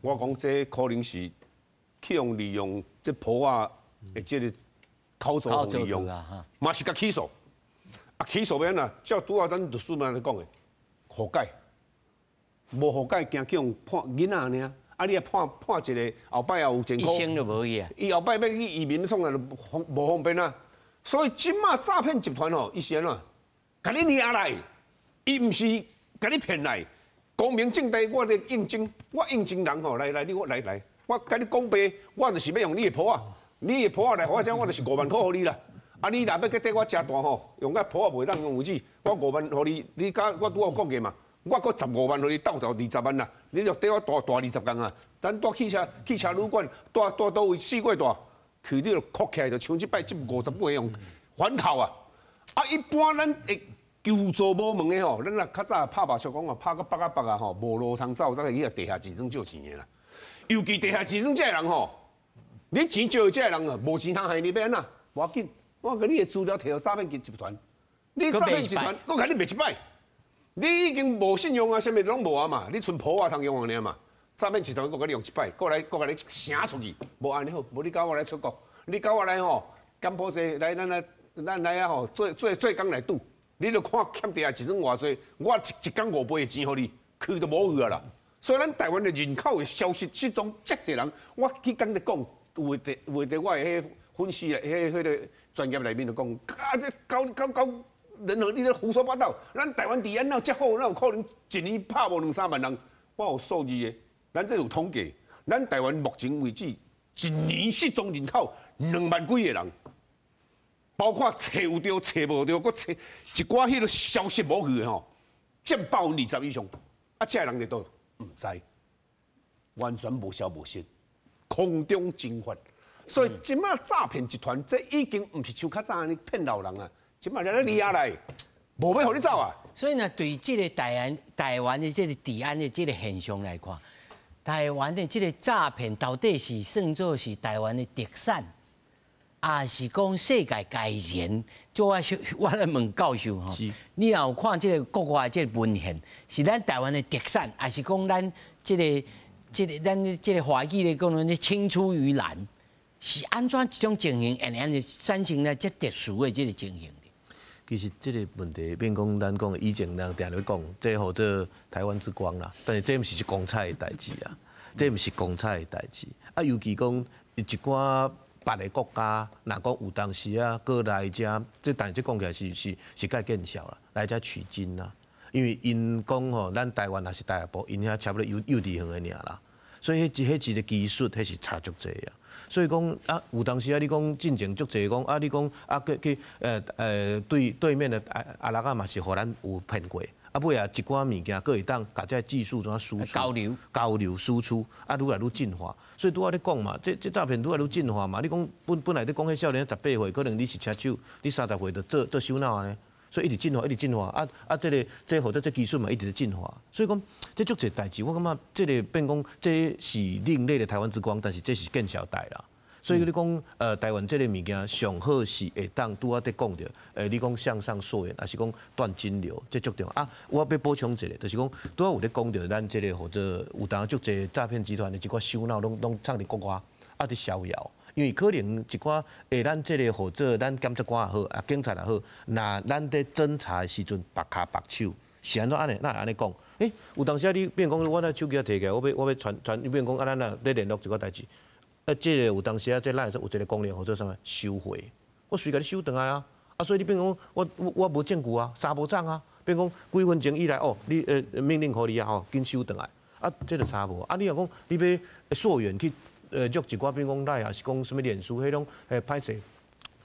我講這可能是去予利用這婆仔的這个口座利用，嘛是共起訴。啊，起訴欲按怎？照拄仔咱律師們咧講的，和解。無和解，驚去予判囡仔爾，啊！你若判判一个後擺也有前科，一生就無去啊！伊後擺欲去移民創啥就無方便啊！所以這擺詐騙集團吼，伊是按怎？共你掠來，伊毋是共你騙來，光明正大，我咧應徵，我應徵人吼，來來，你我來來，我共你講白，我就是欲用你的婆仔，你的婆仔來予我遮，我就是5萬箍予你啦。啊！你若欲閣綴我食大吼，用甲婆仔袂當用為止，我五萬予你，你佮我拄仔有講過嘛？我閣15萬予你，鬥頭20萬啦！你就綴我大大20工啊！咱蹛汽車旅館，蹛蹛佗位四月蹛，去你就哭起來，就像這擺這50幾個用反扣啊！啊，一般咱會求助無門的吼，咱若較早拍麻將講啊，拍甲北啊北啊吼，無路通走，才會去地下錢莊借錢的啦。尤其地下錢莊這个人吼，你錢借予這个人啊，無錢通還你欲按怎？無要緊，我共你的資料提予詐騙集團，你詐騙集團閣共你賣一擺。你已經無信用啊，啥物攏無啊嘛，你賰婆仔通用按呢嘛？詐騙集團閣共你用一擺，閣來閣共你聲出去，無按呢好，無你佮我來出國，你佮我來吼，柬埔寨來咱來咱來遐吼做做做工來賭，你著看欠地下錢莊偌濟，我一一工5倍的錢予你，去就無去啊啦。所以咱台灣的人口的消失失蹤，遮濟人，我彼工咧講，有的有的我的彼粉絲彼彼个專業內面就講，啊這搞搞搞。任何你咧胡說八道，咱台灣治安哪有遮好？哪有可能一年拍無兩三萬人？我有數字的，咱這有統計，咱台灣目前為止一年失蹤人口2萬幾个人，包括揣有著、揣無著，閣揣一寡彼个消息無去的吼，佔20%以上。啊，這个人佇佗？毋知，完全無消無息，空中蒸發。所以這擺詐騙集團，這已經毋是像較早按呢騙老人啊。這擺來咧掠來，無欲予你走啊！所以呢，對這个台灣的這个治安的這个現象來看，台灣的這个詐騙到底是算做是台灣的特產，抑是講世界皆然？就我我來問教授吼，你若有看這个國外這个文獻，是咱台灣的特產，抑是講咱這个這个咱這个華語咧講，咱青出於藍，是按怎一種情形，會按呢產生了這特殊的這个情形？其實這个問題，變講咱講以前人定咧講，這號做台灣之光啦，但是這毋是一光彩的代誌啊，這毋是光彩的代誌。啊，尤其講一寡別个國家，若講有當時啊，閣來遮，這但是這講起來是是是較見笑啦，來遮取經啦，因為𪜶講吼，咱台灣若是大學部，𪜶遐差不多幼幼稚園的爾啦，所以彼彼一个技術，彼是差足濟啊。所以講啊，有當時啊，你講進前足濟講啊，你講啊，去去對對面的阿阿拉仔嘛是予咱有騙過，啊尾啊一寡物件，閣會當共這技術怎輸出交流交流輸出，啊愈來愈進化。所以拄仔咧講嘛，這這詐騙愈來愈進化嘛。你講本本來你講彼少年18歲，可能你是車手，你30歲就做做首腦按呢。所以一直進化，一直進化，啊啊！這个這或者這技術嘛，一直咧進化。所以講，這足濟代誌，我感覺這个變講，這是另類的台灣之光，但是這是見笑代啦。所以你講，台灣這个物件上好是會當拄仔佇講著，你講向上溯源，抑是講斷金流，這足重要。啊，我欲補充一下，就是講拄仔有咧講著咱這个或者有當足濟詐騙集團的一寡首腦攏攏藏佇國外，啊佇逍遙。因為可能一寡會咱這個或者咱檢察官也好，啊警察也好，若咱佇偵查的時陣縛跤縛手，是按怎按呢？哪會按呢講？有當時啊，你比如講，我那手機仔提起來，我欲傳傳，你比如講啊，咱若咧聯絡一寡代誌，啊，這個有當時啊，這咱會有一個功能，號做啥物？收回，我隨共你收轉來啊。啊，所以你變講我無證據啊，沙無掌啊，變講幾分鐘以來哦，你命令予你啊吼，緊收轉來，啊，這就差無。啊，你若講你欲溯源去捉一寡，比如講 LINE，抑是講啥物臉書，彼種歹勢，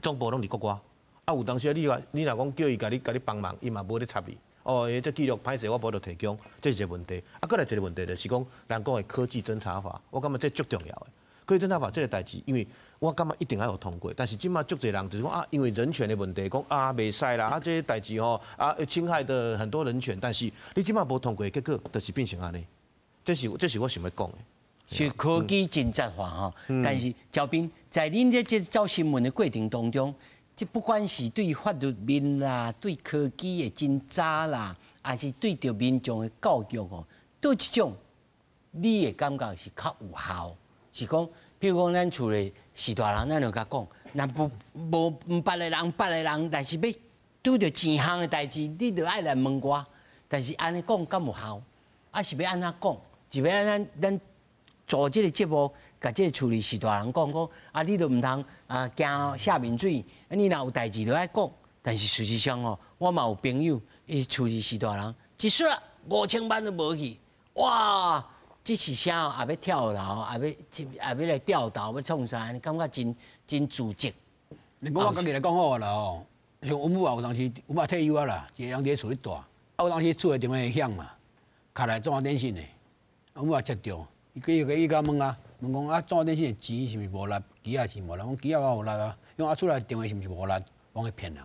總部攏佇國外。啊，有當時啊，你話你若講叫伊共你幫忙，伊嘛無咧插你。哦，這記錄歹勢，我無得提供，這是一個問題。啊，閣來一個問題就是講，人講的科技偵查法，我感覺這足重要的。科技偵查法這個代誌，因為我感覺一定愛有通過，但是這馬足濟人就是講啊，因為人權的問題，講啊袂使啦，啊這個代誌吼啊侵害的很多人權，但是你這馬無通過，結果就是變成按呢。這是我想欲講的。是科技真進化吼，但是焦斌在恁這走新聞的過程當中，這不管是對法律面啦，對科技的偵查啦，還是對著民眾的教育哦，佗一種你的感覺是較有效，是講，比如講咱厝內序大人，咱就共講，若無無毋捌的人，捌的人，但是欲拄著錢項的代誌，你就愛來問我。但是按呢講敢有效？啊是欲按怎講？是欲按咱咱做這個節目，共這個厝裡序大人講講，啊你就毋通啊驚下面水，啊你若有代誌就愛講。但是事實上哦，我嘛有朋友，伊厝裡序大人，一說5000萬都無去，哇！這是啥？也欲跳樓，也欲來吊頭，欲創啥？你感覺真真自責。你講我家己來講好啦吼，像阮母也有當時，阮母退休啊啦，一個人佇厝裡住，啊有當時厝的電話會響嘛，敲來中華電信的，阮母也接著，伊共問啊，問講啊中華電信的錢是毋是無力，機仔錢無力，我講機仔我有力啊，伊講啊厝內電話是毋是無力，我講彼騙人的。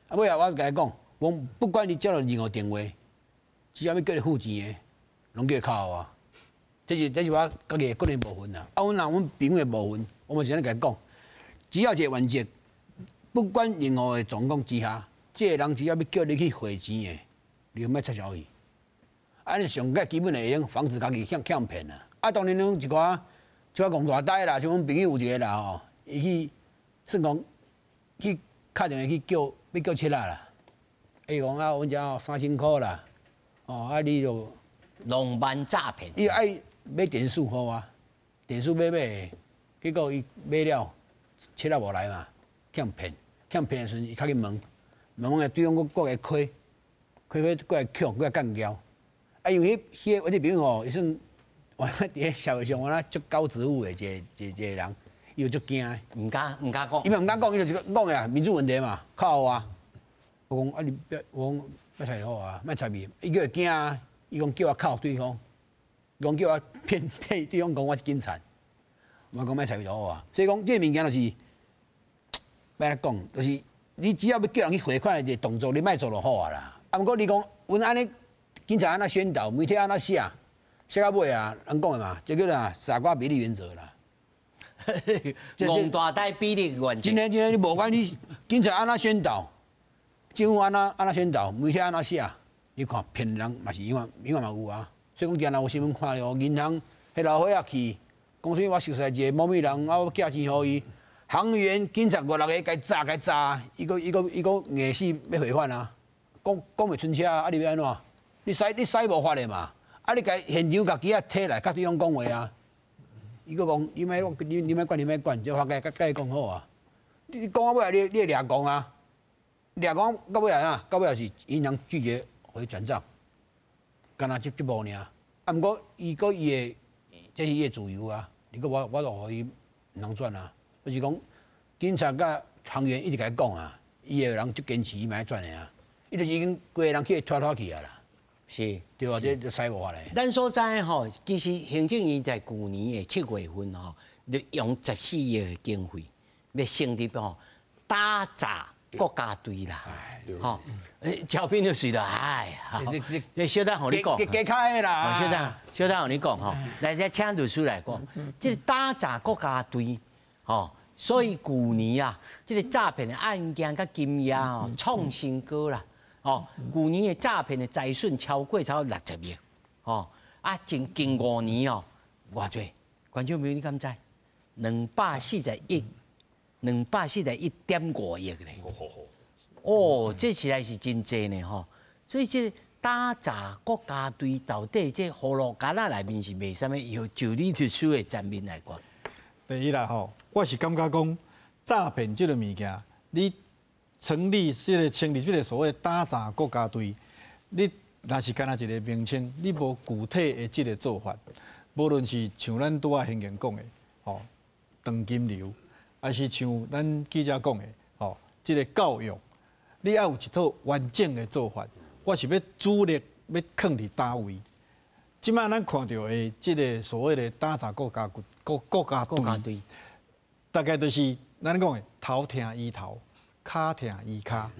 啊尾仔我共伊講，我不管你接到任何電話，只要欲叫你付錢的，攏叫伊敲予我。這是我家己的個人部分啦。啊，阮若阮朋友的部分，我嘛是按呢共伊講，只要一個原則，不管任何的狀況之下，這個人只要欲叫你去匯錢的，你就莫插潲伊。按呢上蓋基本的會用防止家己予予騙啦。啊，當然攏一寡一寡戇大呆啦，像阮朋友有一個啦吼，伊去算講去敲電話去叫欲叫七仔啦，伊講啊，阮遮3000箍啦，哦啊你就浪漫詐騙，伊愛買點數予我，點數買買，結果伊買了，七仔無來嘛，予人騙，予人騙的時陣，伊較去問，問完對方閣閣來開，開開閣來強，閣來幹譙。啊，因為彼彼個我這朋友吼，伊算原來佇咧社會上原來足高職務的一個人，伊就足驚的，毋敢講，伊嘛毋敢講，伊就是講呀，民主問題嘛，敲予我。我講啊，你別，我講莫揣好啊，莫揣伊，伊閣會驚啊，伊講叫我敲對方。講叫我騙騙對方講我是警察，我講莫揣伊就好啊。所以講這個物件就是，欲按怎講，就是你只要欲叫人去匯款的一個動作，你莫做就好啊啦。啊，毋過你講，阮按呢警察按怎宣導，媒體按怎寫，寫到尾啊，人講的嘛，這叫做傻瓜比例原則啦。戇大呆比例原則。真的真的，你無管你警察按怎宣導，政府按怎按怎宣導，媒體按怎寫，你看騙人嘛是永遠永遠嘛有啊。所以講，定定有新聞看著，銀行彼老歲仔去，講啥物我熟似一個某某人，啊我寄錢予伊，行員警察五六个共伊查共伊查，伊閣硬死欲匯款啊，講講袂出車啊，你欲按怎？你使無法的嘛？啊你共現場共機仔提來，共對方講話啊，伊閣講你莫你你莫管你莫管，這法該共伊講好啊。你講到尾你會掠狂啊，掠狂到尾啊，到尾是銀行拒絕予伊轉賬，干焦這這步爾。啊，毋過伊閣伊的，這是伊的自由啊。你閣我就予伊毋通轉啊。就是講，警察佮行員一直共伊講啊，伊的人足堅持，伊嘛愛轉的啊。伊就是已經規个人去拖拖去啊啦。對啊，這就使無法咧。咱所知吼，其實行政院在舊年的7月份吼，就用14億的經費，欲成立吼打詐國家隊啦。吼，照片就是啦，哎，你小等予你講，加開的啦。小等，小等予你講吼，來，再請律師來講，這個打詐國家隊，吼，所以舊年啊，這個詐騙的案件佮金額吼創新高啦，哦，舊年的詐騙的財損超過超60億，吼，啊，近近5年哦，偌濟，觀眾朋友你敢知？ 241，241.5億咧。哦，這實在是真濟呢吼。所以這打詐國家隊到底這葫蘆柑仔內面是賣啥物藥？就你律師的層面來講，第一啦吼，我是感覺講詐騙這個物件，你成立這個所謂打詐國家隊，你若是干焦一個名稱，你無具體的這個做法，無論是像咱拄仔先前講的，吼，斷金流，還是像咱記者講的，吼，這個教育，你愛有一套完整的做法。我是欲主力欲囥佇佗位？這擺咱看著的這個所謂的打詐國家隊，大概就是咱講的頭疼醫頭，跤疼醫跤。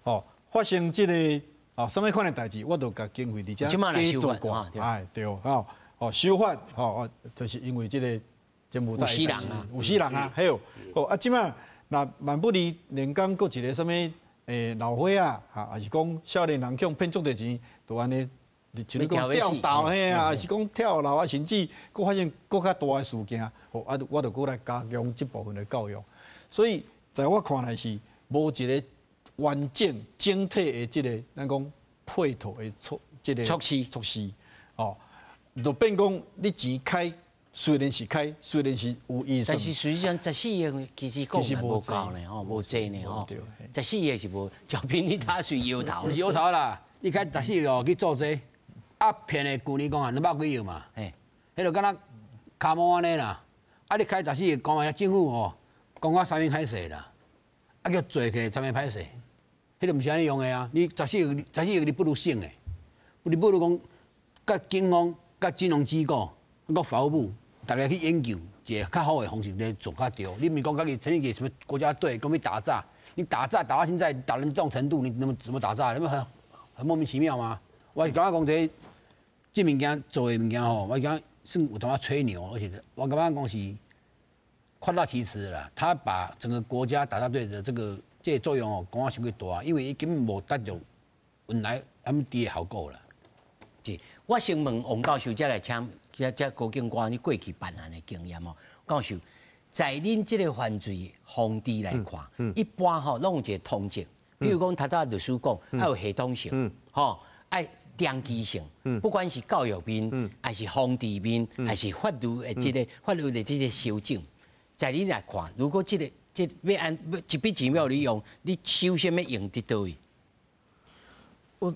哦，發生這個哦，啥物款的代誌，我就共經費佇遮加做掛。哎，對，吼，哦，修法，吼，就是因為這個柬埔寨有死人啊，有死人啊，還有，哦，啊，這擺若萬不離連江閣一個啥物？老歲仔，哈，抑是講少年人去予騙足濟錢，就按呢，像你講吊鬥嘿啊，抑是講跳樓啊，甚至閣發生閣較大的事件，吼，啊，我就閣來加強這部分的教育。所以，在我看來是無一個完整整體的這個，咱講配套的措，這個措施措施，哦，就變講你錢開。雖然是開，雖然是有預算，但是實際上14億其實講嘛無夠呢，吼，無濟呢，吼。14億是無，小平你打算搖頭？毋是搖頭啦，你開十四億哦去做這個，啊騙的舊年講啊200幾億嘛，彼就敢若跤毛按呢啦，啊你開十四億講啊政府吼，講啊三面歹勢啦，啊叫做起三面歹勢，彼就毋是按呢用的啊，你十四億，十四億你不如省的，你不如講，佮警方、佮金融機構、佮法務部。大家去研究一個較好的方式來做較對。你毋是講家己成立一個什麼國家隊，講欲打詐？你打詐打到現在打成這種程度，你怎麼打詐？你不很莫名其妙嗎？我是感覺講這個這物件做的物件吼，我感覺算有淡仔吹牛，而且我感覺講是誇大其詞啦。他把整個國家打詐隊的這個作用哦，講啊傷過大，因為伊根本無達到原來他們佇的效果啦。是，我先問王教授，再來請這高警官，你過去辦案的經驗哦。教授，在恁這個犯罪防治來看，一般吼攏有一個通則，比如講，頭拄律師講，愛有系統性，吼，愛長期性，不管是教育面，還是防治面，還是法律的這個法律的這個修正，在恁來看，如果這個這欲按欲一筆錢欲你用，你首先欲用佇佗位？我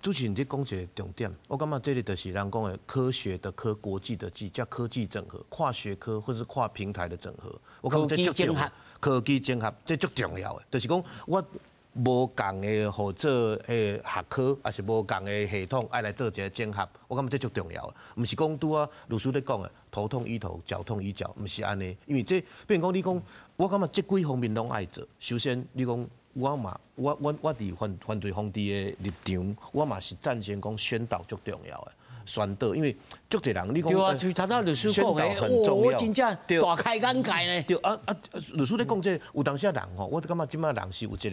主持人你講一個重點，我感覺這個就是人講的科學的科，國際的際，叫科技整合，跨學科或是跨平台的整合。我感覺這足重要，科技整合這足重要的，就是講我無仝的合作學科，抑是無仝的系統，愛來做一個整合，我感覺這足重要的。毋是講拄仔律師咧講的，頭痛醫頭，腳痛醫腳，毋是按呢。因為這，比如講你講，我感覺這幾方面攏愛做。首先，你講。我嘛，我佇犯罪防治的立場，我嘛是贊成講宣導足重要的，宣導，因為足濟人你講，對啊，就頭拄律師講的，我真正大開眼界呢。對啊啊，律師咧講這個，有當時仔人吼，我感覺這擺人是有一個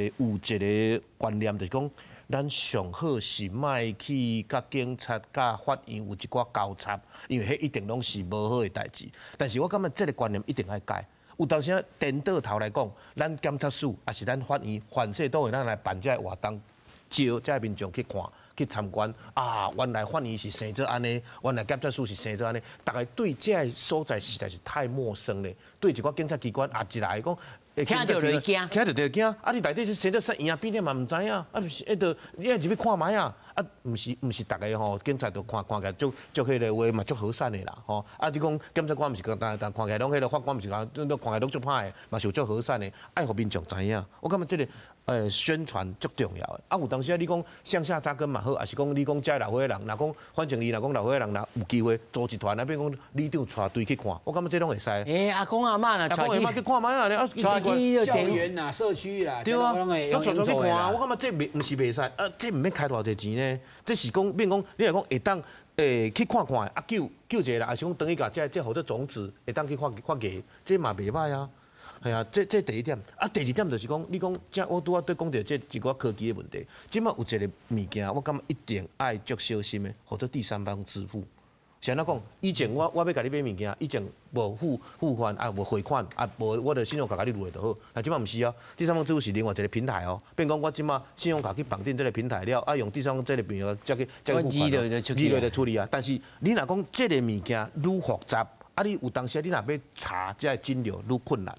觀念，就是講，咱上好是莫去佮警察、佮法院有一寡交叉，因為彼一定攏是無好的代誌。但是我感覺這個觀念一定愛改。有當時顛倒頭來講，咱檢察署抑是咱法院，凡勢都會咱來辦這个活動，招這个民眾去看、去參觀。啊，原來法院是生做按呢，原來檢察署是生做按呢。逐家對這个所在實在是太陌生咧。對一寡警察機關也一來講，聽著就驚，聽著就驚。啊，你內底是生做啥樣變的嘛？毋知影。啊，毋是，彼著你愛入去看覓啊？啊，毋是，逐个吼，警察都看看起來足足彼个話嘛，足和善的啦，吼。啊，你講檢察官毋是講，但但看起來攏彼个法官毋是講，都看起來攏足歹的，嘛是有足和善的，愛予民眾知影。我感覺這個宣傳足重要的。啊，有當時啊，你講向下扎根嘛好，抑是講你講遮老歲仔人，若講反正伊若講老歲仔人若有機會組一團啊，比如講里長帶隊去看，我感覺這攏會使。阿公阿嬤若阿公阿嬤去看覓啊？啊，帶去校園啦、社區啦，對啊，攏帶帶去看啊。我感覺這袂毋是袂使，啊，這毋免開偌濟錢呢。這是講，變講，你若講會當去看看，啊救一個人，抑是講轉去共這予做種子，會當去發發芽，這嘛袂䆀啊。係啊，這第一點。啊，第二點就是講，你講這我拄仔對講著這一寡科技的問題。這擺有一個物件，我感覺一定愛足小心的，予做第三方支付。是按怎講？以前我欲共你買物件，以前無付款啊，無匯款啊，無我著信用卡共你落就好。但這擺毋是哦，第三方支付是另外一個平台哦。變講我這擺信用卡去綁定這個平台了，啊用第三方這個平台才去才去付款。二落就處理啊。但是你若講這個物件愈複雜，啊你有當時你若欲查這個金流愈困難。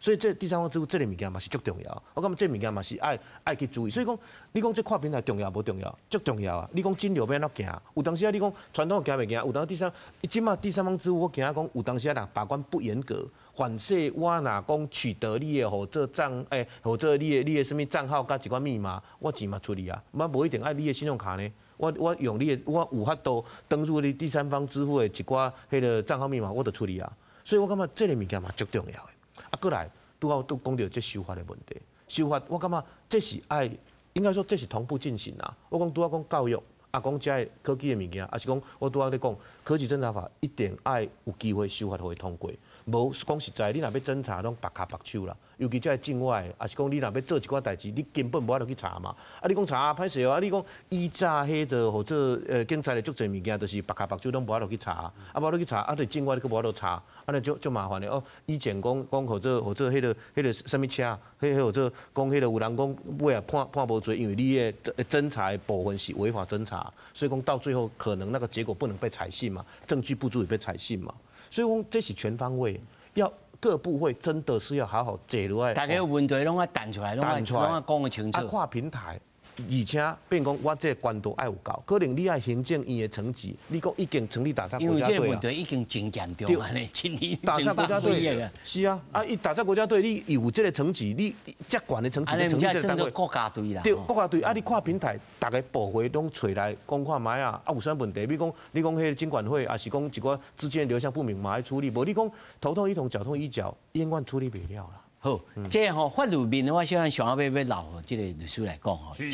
所以這第三方支付這個物件嘛是足重要，我感覺這物件嘛是愛去注意。所以講，你講這跨平台重要無重要？足重要啊！你講金流欲按怎行？有當時啊，你講傳統行袂行？有當第三，這擺第三方支付我驚講，有當時啊，若把關不嚴格，反正我若講取得你的號做帳，號做你的啥物帳號佮一寡密碼，我錢嘛出去啊，我無一定愛你的信用卡呢。我用你的，我有法度登入你第三方支付的一寡彼个帳號密碼，我就出去啊。所以我感覺這個物件嘛足重要的。啊，過來拄好拄講著這修法的問題，修法我感覺這是愛，應該說這是同步進行啊。我講拄仔講教育，啊講這个科技的物件，抑是講我拄仔咧講科技偵查法一定愛有機會修法予伊通過。無講實在，你若欲偵查，攏縛跤縛手啦。尤其這个境外的，抑是講你若欲做一寡代誌，你根本無法度去查嘛。啊，你講查歹勢哦，啊，你講以早彼个號做警察的足濟物件，就是縛跤縛手攏無法度去查，啊，無法度去查，啊，對境外你閣無法度查，按呢足麻煩的哦。以前講號做號做彼个彼个啥物車，彼號做講彼个有人講尾仔判無罪，因為你的偵查的部分是違法偵查，所以講到最後可能那個結果不能被採信嘛，證據不足以被採信嘛。所以講這是全方位，要各部會真的是要好好坐落來。大家有問題攏愛彈出來，攏愛攏愛講得清楚。啊，跨平台，而且變講我這個管道愛有夠，可能你愛行政院的層級，你講已經成立打詐國家隊啊。因為這個問題已經真嚴重啊！對，打詐國家隊是啊，啊，伊打詐國家隊，你有這個層級，你遮懸的層級，你成立這個單位。國家隊啦。對，國家隊啊，你跨平台，逐个部會攏揣來講看覓啊，啊有啥問題？比如講，你講彼個金管會，抑是講一寡資金流向不明嘛愛處理，無你講頭痛醫頭，腳痛醫腳，永遠處理袂了啦。好，這個吼法律面的話，小可上後欲留予這個律師來講吼，請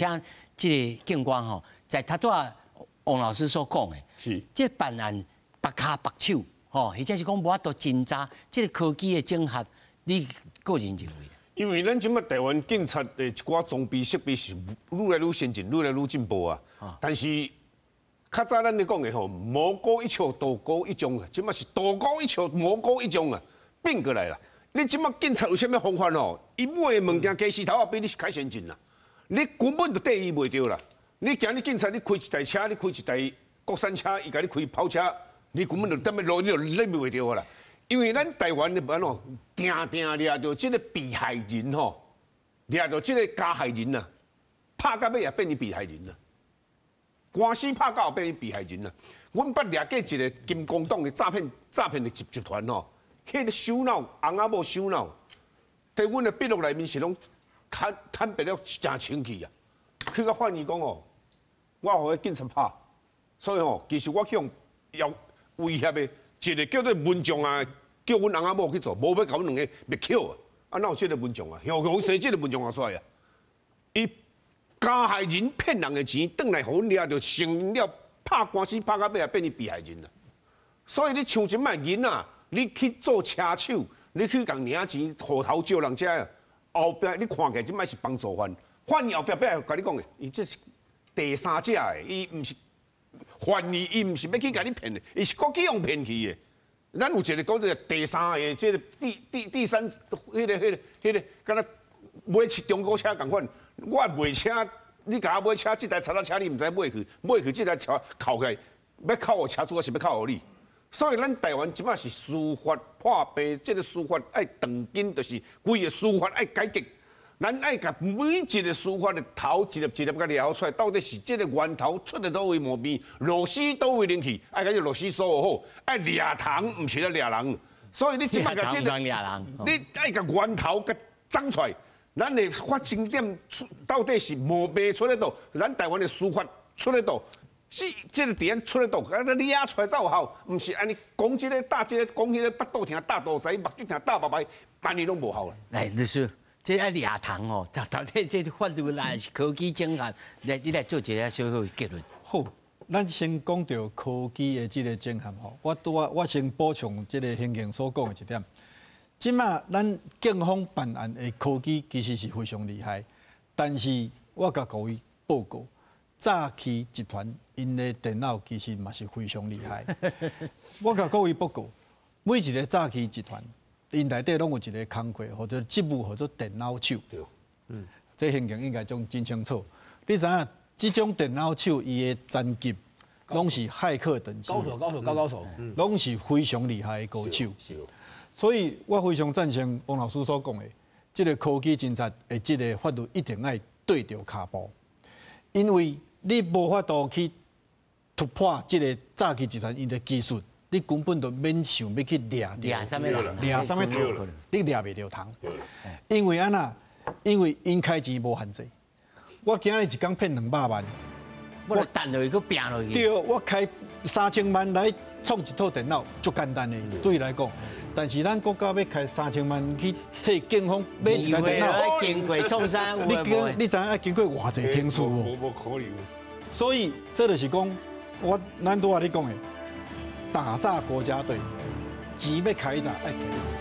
這個警官吼，在頭拄仔王老師所講的，這個辦案縛跤縛手吼，或者是講無法度偵查，這個科技的整合，你個人認為？因為咱這擺台灣警察的一寡裝備設備是愈來愈先進，愈來愈進步啊。但是較早咱咧講的吼，魔高一尺，道高一丈，這擺是道高一尺，魔高一丈啊，變過來啦。你這擺警察有啥物方法吼？伊買的物件雞絲頭仔比你較先進啦，你根本就綴伊袂著啦。你今日警察，你開一台車，你開一台國產車，伊共你開跑車，你根本就踮咧路，你就認袂著啦。因為咱台灣的按怎，定定掠著這個被害人吼，掠著這個加害人啊，拍到尾也變成被害人啊。官司拍到變成被害人啊。阮捌掠過一個金光黨的詐騙的集團吼。彼个首腦翁仔某首腦，佇阮的筆錄內面是攏坦白了誠清氣啊。去到法院講哦，我予彼警察拍，所以吼，其實我去予要威脅的一個叫做文將啊，叫阮翁仔某去做，無欲共阮兩个滅口啊。啊，哪有這个文將啊？予予生這个文將啊出來啊！伊加害人騙人的錢，轉來予阮掠著，承認了拍官司拍到尾也變成被害人啦。所以你像這擺囡仔，你去做車手，你去共領錢，戶頭借人遮，後壁你看起來這擺是幫助犯，法院後壁壁共你講的，伊這是第三者的，伊毋是犯意，伊毋是欲去共你騙的，伊是閣去予騙去的。咱有一個講這個第三个，這个第三，彼个，敢若買中古車仝款，我賣車，你共我買車，這台柴車你毋知買去，買去這台車扣起來，欲扣予車主，抑是欲扣予你？所以咱台灣這擺是司法破病，這个司法愛斷根，就是規个司法愛改革。咱愛共每一个司法的頭一粒一粒共掠出來，到底是這个源頭出佇佗位毛病，螺絲佗位入去，愛共這螺絲鎖好，愛掠蟲，毋是咧掠人。所以你這擺共這个，你愛共源頭共鑿出來，咱的發生點到底是毛病出咧佗，咱台灣的司法出咧佗。這個佇咱出咧佗，啊，你掠出來才有效，毋是按呢講這个打這个，講彼个，腹肚疼打肚臍，目睭疼打目眉，按呢攏無效啦。來，律師，這愛掠蟲哦，到底這法律來是科技整合，來你來做一个小小結論。好，咱先講著科技的這个整合吼，我拄仔我先補充這个行政所講的一點。這馬咱警方辦案的科技其實是非常厲害，但是我共各位報告。诈欺集团𪜶的电脑其实嘛是非常厉害。我共各位报告，每一个诈欺集团，𪜶内底攏有一个工课，或者职务，叫做电脑手。对，这形容应该讲真清楚。你知影这种电脑手，伊的层级攏是骇客等级，高手，高手，高高手，攏是非常厉害的高手。所以我非常赞成王老师所讲的，这个科技侦查的这个法律一定爱对著跤步，因为你无法度去突破这个诈欺集团𪜶的技术，你根本就免想欲去掠掠啥物人，掠啥物头，你掠袂著头。因为按怎？因为𪜶开钱无限制。我今日一工骗200万，我掷落去，阁拚落去。对，我开3000万来创一套电脑，足简单的，对伊来讲。但是咱国家欲开三千万去替警方买一台电脑，经过创啥？你经你知影爱经过偌济程序无？无可能。所以这就是讲，我咱拄仔咧讲的，打诈国家队，钱欲开大爱开。